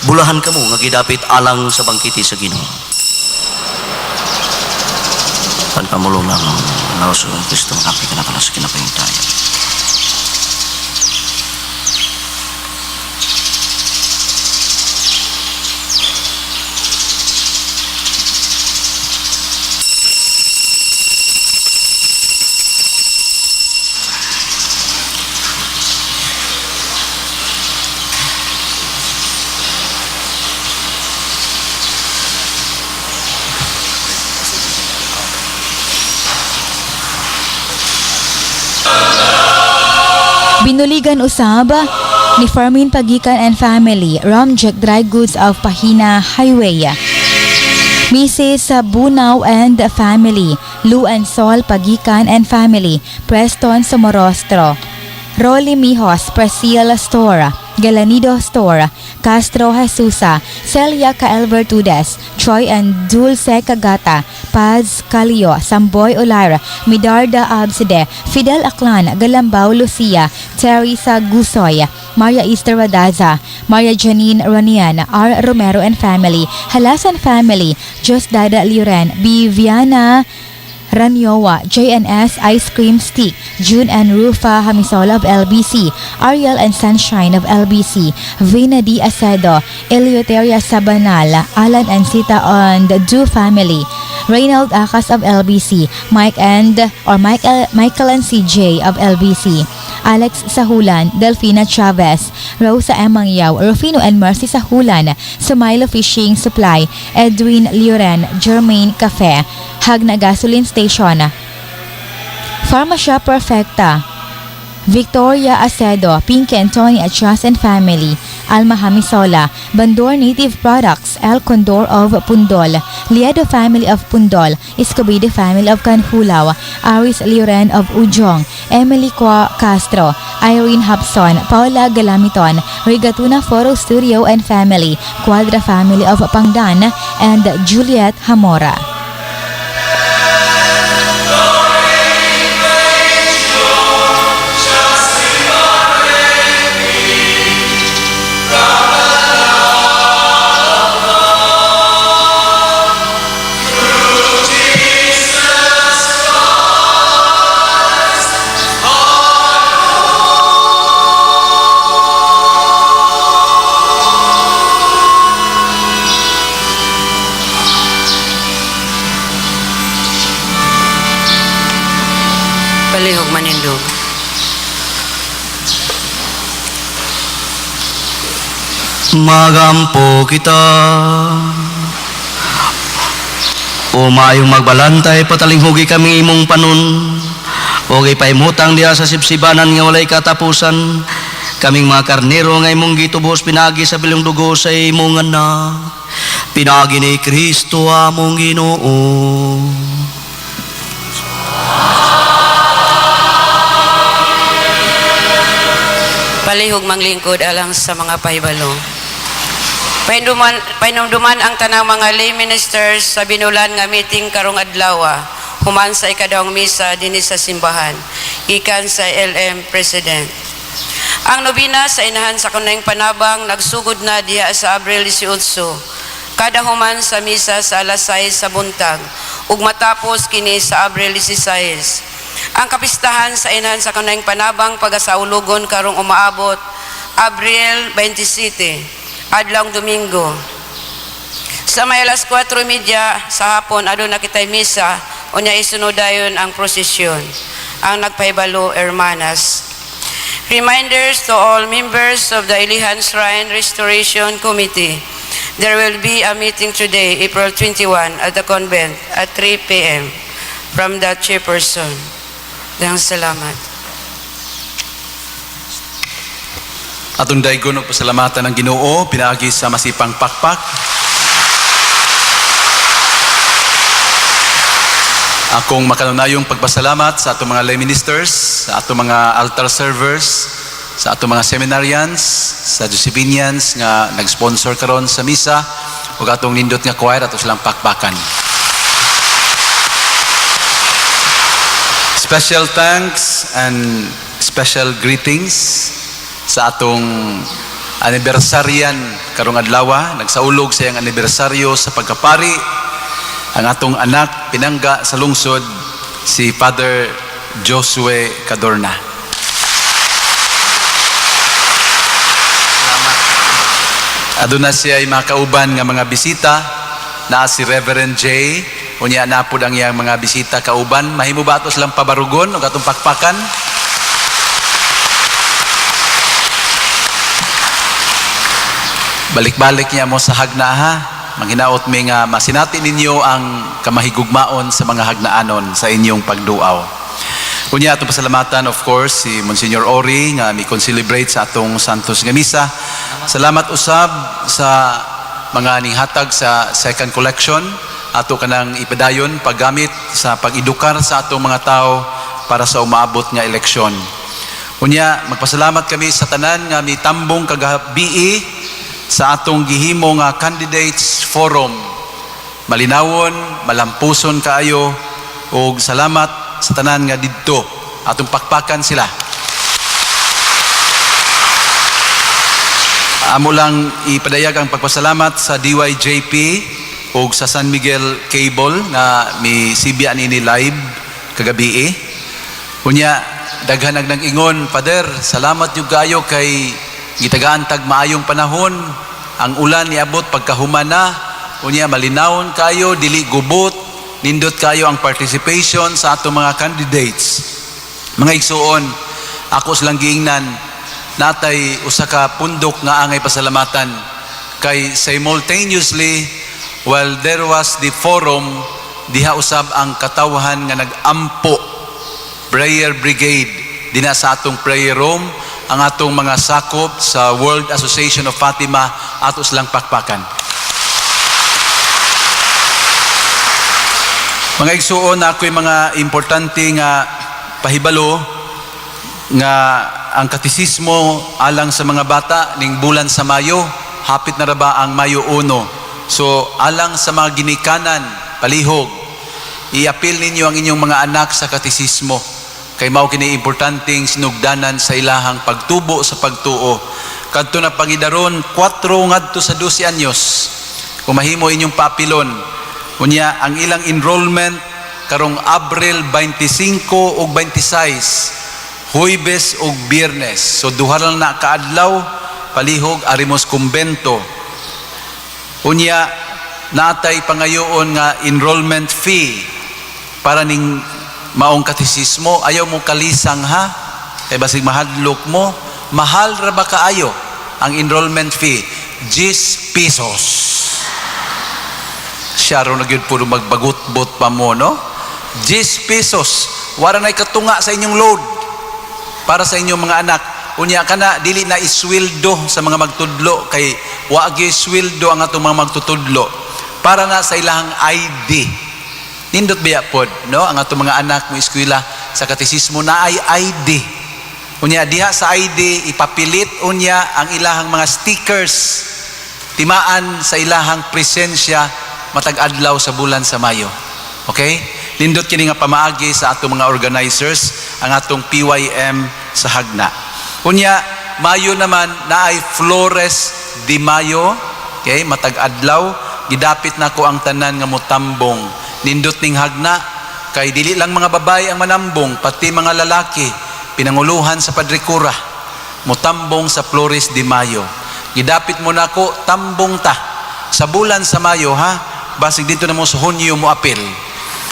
C: Bulahan kamo nga gidapit alang sa bangkiti sa Ginoo. Panpamulong lang ang lawas ng Kristo ang api ka na pala sa kinapahintay.
I: Binuligan usab ni Fermin Pagikan and family, Ramjack Dry Goods of Pahina Highway. Mrs. Bunaw and family, Lou and Sol Pagikan and family, Preston Somorostro. Rolly Mijos, Priscilla Store, Galanido Store, Castro Jesusa, Celia Kael Vertudes, Troy and Dulce Cagata, Paz Calio, Samboy Olar, Midarda Abside, Fidel Aklan, Galambao Lucia, Teresa Gusoy, Maria Easter Radaza, Maria Janine Ronian, R. Romero and family, Halasan family, Dada Liuren, Viviana Ranyowa, JNS Ice Cream Stick, June and Rufa Hamisola of LBC, Ariel and Sunshine of LBC, Vina D. Acedo, Eleuteria Sabanal, Alan and Sita on the Du family, Reynald Acas of LBC, Mike and or Michael and CJ of LBC, Alex Sahulan, Delfina Chavez, Rosa M. Mangyao, Rufino and Mercy Sahulan, Sumailo Fishing Supply, Edwin Liuren, Jermaine Cafe, Hagna Gasoline Station, Pharmacia Perfecta, Victoria Acedo, Pinky and Tony Achas and Family, Alma Hamisola, Bandor Native Products, El Condor of Pundol, Liedo Family of Pundol, Escobedo Family of Canjulao, Aris Liuren of Ujong, Emily Qua Castro, Irene Hobson, Paula Galamiton, Rigatuna Photo Studio and Family, Quadra Family of Pangdan, and Juliet Hamora.
A: Palihog manindog.
C: Magampo kita. O maayong magbalantay patalinghugi kami imong panon. O ipahimutang diha sa sibsibanan nga walay katapusan. Kaming mga karnero nga imong gitubos pinagi sa bilong dugo sa imong anak. Pinagi ni Kristo among Ginoo.
A: Palihog manglingkod alang sa mga pahibalo. Pahinumduman ang tanang mga lay ministers sa binulan nga meeting karong adlaw, human sa ikadawang misa dinhi sa simbahan, gikan sa LM President. Ang nobina sa Inahan sa Kanunayng Panabang nagsugod na diha sa Abril 18. Kada human sa misa sa alas 6 sa buntag ug matapos kini sa Abril 16. Ang kapistahan sa Inahan sa Kanunayng Panabang pagasaulugon karong umaabot Abril 27, adlawng Domingo. Sa may alas 4:30 sa hapon, aduna kitay misa, unya isunod dayon ang prosesyon. Ang nagpahibalo, hermanas. Reminders to all members of the Ilihan Shrine Restoration Committee. There will be a meeting today, April 21, at the convent at 3 p.m. from the chairperson. Dahil salamat.
H: Atong daygon og pasalamatan ang Ginoo pinaagi sa masipang pakpak. Akong makanunayong pagpasalamat sa atong mga lay ministers, sa atong mga altar servers, sa atong mga seminarians, sa Josephinians nga nag-sponsor karon sa misa ug atong nindot nga choir, ato silang pakpakan. Special thanks and special greetings sa atong anibersaryan karong adlaw, nagsaulog sa iyang anibersaryo sa pagkapari ang atong anak pinangga sa lungsod, si Father Josue Cadorna. Aduna siya ay mga kauban nga mga bisita na si Reverend J. Unya napod ang iyang mga bisita kauban. Mahimo ba ato silang pabarugon o atong pakpakan? Balik-balik niya mo sa hagna ha. Manghinaot mi nga masinati ninyo ang kamahigugmaon sa mga hagnaanon sa inyong pagduaw. Unya, atong pasalamatan, of course, si Monsignor Ori nga mi celebrate sa atong Santos nga Misa. Salamat usab sa mga ninghatag sa second collection. Ato kanang ipadayon paggamit sa pag-edukar sa atong mga tao para sa umaabot nga eleksyon. Unya, magpasalamat kami sa tanan nga mitambong kagabii sa atong gihimo nga candidates forum. Malinawon, malampuson kaayo ug salamat sa tanan nga didto. Atong pakpakan sila. Amo lang ipadayag ang pagpasalamat sa DYJP ug sa San Miguel Cable nga mi sibya niini live kagabii. Unya, daghan ang nag-ingon, "Father, salamat jud kaayo kay gitagaan tag maayong panahon. Ang ulan niabot pagkahuman na. Unya, malinawon kayo, dili gubot, nindot kayo ang participation sa atong mga candidates." Mga igsuon, ako silang giingnan, natay usa ka pundok nga angay pasalamatan kay simultaneously while there was the forum, diha usab ang katawhan nga nag-ampo, prayer brigade dina sa atong prayer room, ang atong mga sakop sa World Association of Fatima. Ato silang pakpakan. Mga igsuon, ako'y mga importante nga pahibalo nga ang katisismo alang sa mga bata ning bulan sa Mayo, hapit na ra ba ang Mayo 1. So alang sa mga ginikanan, palihog, iapil ninyo ang inyong mga anak sa katisismo kay mao kini importanteng sinugdanan sa ilahang pagtubo sa pagtuo. Kadto na pangidaron 4 ngadto sa 12 anyos, kung mahimo inyong paapilon. Unya, ang ilang enrollment karong Abril 25 ug 26, Huwebes ug Biyernes. So duha lang na kaadlaw, palihog arimos kumbento. Unya, natay pangayoon nga enrollment fee para ning maong katisismo. Ayaw mo kalisang ha, kay basig mahadlok mo. Mahal ra ba kaayo ang enrollment fee? 10 pesos. Siya ro na gyud puro magbagot-bot pa mo, no? 10 pesos. Wala na'y katunga sa inyong load para sa inyong mga anak. Unya kana dili na isweldo sa mga magtudlo kay wa gyud isweldo ang atong mga magtutudlo, para na sa ilahang ID. Nindot biya pod, no? Ang atong mga anak mo eskwela sa katisismo na ay ID. Unya diha sa ID ipapilit unya ang ilahang mga stickers timaan sa ilahang presensya matag adlaw sa bulan sa Mayo. Okay? Nindot kini nga pamaagi sa atong mga organizers, ang atong PYM sa Hagna. Unya, Mayo naman naay Flores de Mayo, okay, matag adlaw gidapit nako ang tanan nga motambong. Nindot ning Hagna kay dili lang mga babae ang manambong, pati mga lalaki, pinanguluhan sa Padre Cura, motambong sa Flores de Mayo. Gidapit mo nako, tambong ta sa bulan sa Mayo ha, basig dito na mo sa Hunyo mo apil.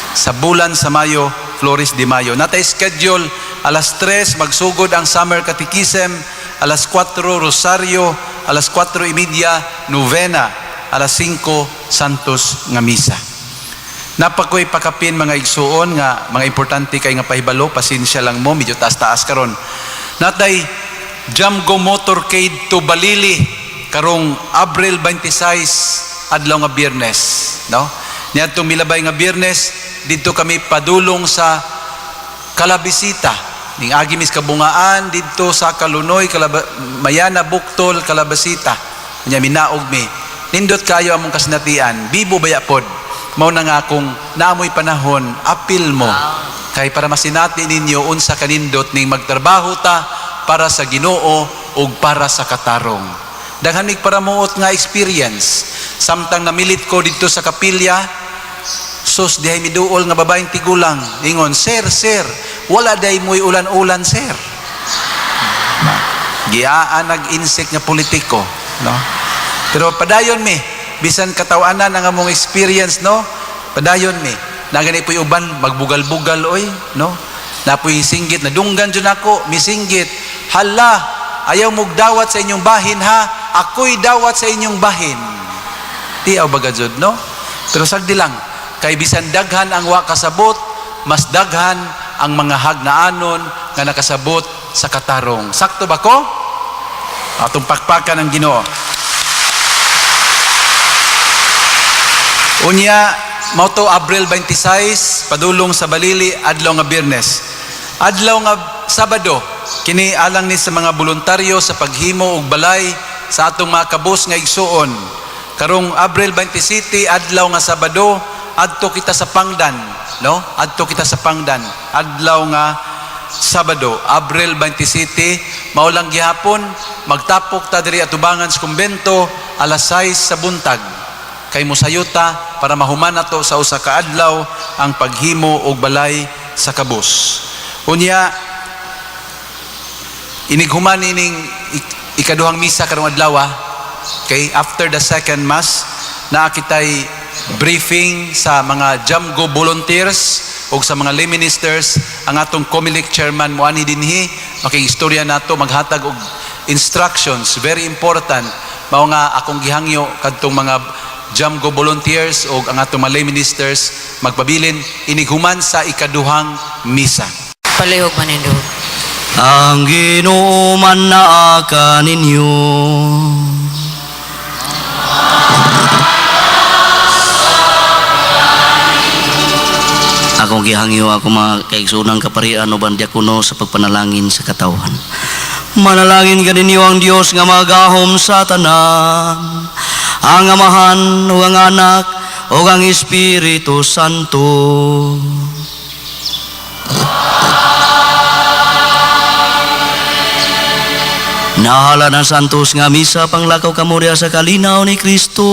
H: Sa bulan sa Mayo, Flores de Mayo. Natay schedule, alas 3 magsugod ang Summer Catechism, alas 4 Rosario, alas 4:30 Novena, alas 5 Santos nga Misa. Napakoy pakapin, mga igsuon, nga mga importante kay nga pahibalo, pasensya lang mo, medyo taas-taas karon. Natay Jamgo Motorcade to Balili karong Abril 26, adlaw nga Biyernes, no? Niadtong milabay nga Biyernes didto kami padulong sa Kalabisita. Ning agi mis kabungaan didto sa Kalunoy, Mayana, Buktol, Kalabasita. Nya minaog mi. Nindot kayo among kasinatian, bibo baya pod. Mao na nga kung naamoy panahon, apil mo. Kay para masinati ninyo unsa kanindot ning magtrabaho ta para sa Ginoo ug para sa katarong. Daghan mig paramuot nga experience. Samtang namilit ko didto sa kapilya, sus, dihay miduol nga babaeng tigulang. Ingon, "Sir, sir, wala day mo'y ulan-ulan, sir." Giaan nag-insect nga politiko, no? Pero padayon mi, bisan katawanan ang among experience, no? Padayon mi. Nagani po'y uban, magbugal-bugal, oy, no? Napoy singgit, nadunggan dyan ako, misinggit. "Hala, ayaw mong dawat sa inyong bahin, ha? Ako'y dawat sa inyong bahin." Tiaw baga jud, no? Pero sagdi lang, kay bisan daghan ang wa kasabot, mas daghan ang mga hagnaanon nga nakasabot sa katarong. Sakto ba ko? Atong pakpakan ang Ginoo. Unya, mao to Abril 26, padulong sa Balili, adlaw nga Biyernes. Adlaw nga Sabado, kini alang ni sa mga boluntaryo sa paghimo og balay sa atong mga kabus nga igsuon. Karong Abril 27, adlaw nga Sabado, adto kita sa Pangdan, no? Adto kita sa Pangdan, adlaw nga Sabado, Abril 27, mao lang gihapon magtapok ta diri atubangan sa kumbento alas 6 sa buntag. Kay mosayuta para mahuman nato sa usa ka adlaw ang paghimo og balay sa kabus. Unya, inighuman ining ikaduhang misa karong adlaw. Okay, after the second mass, naa kitay briefing sa mga Jamgo volunteers o sa mga lay ministers. Ang atong COMELEC chairman moanhi dinhi, makigistorya nato, maghatag og instructions, very important. Mao nga akong gihangyo kadtong mga Jamgo volunteers o ang atong mga lay ministers magpabilin inighuman sa ikaduhang misa.
A: Palihog manindog.
C: Ang Ginoo man naa kaninyo. Akong gihangyo ako mga kaigsuonang kaparian uban diakono sa pagpanalangin sa katawhan. Manalangin kaninyo ang Dios nga magahom sa tanan, ang Amahan ug ang Anak ug ang Espiritu Santo. Nahala ng santos nga misa, panglakaw kamo riya sa kalinaw ni Kristo.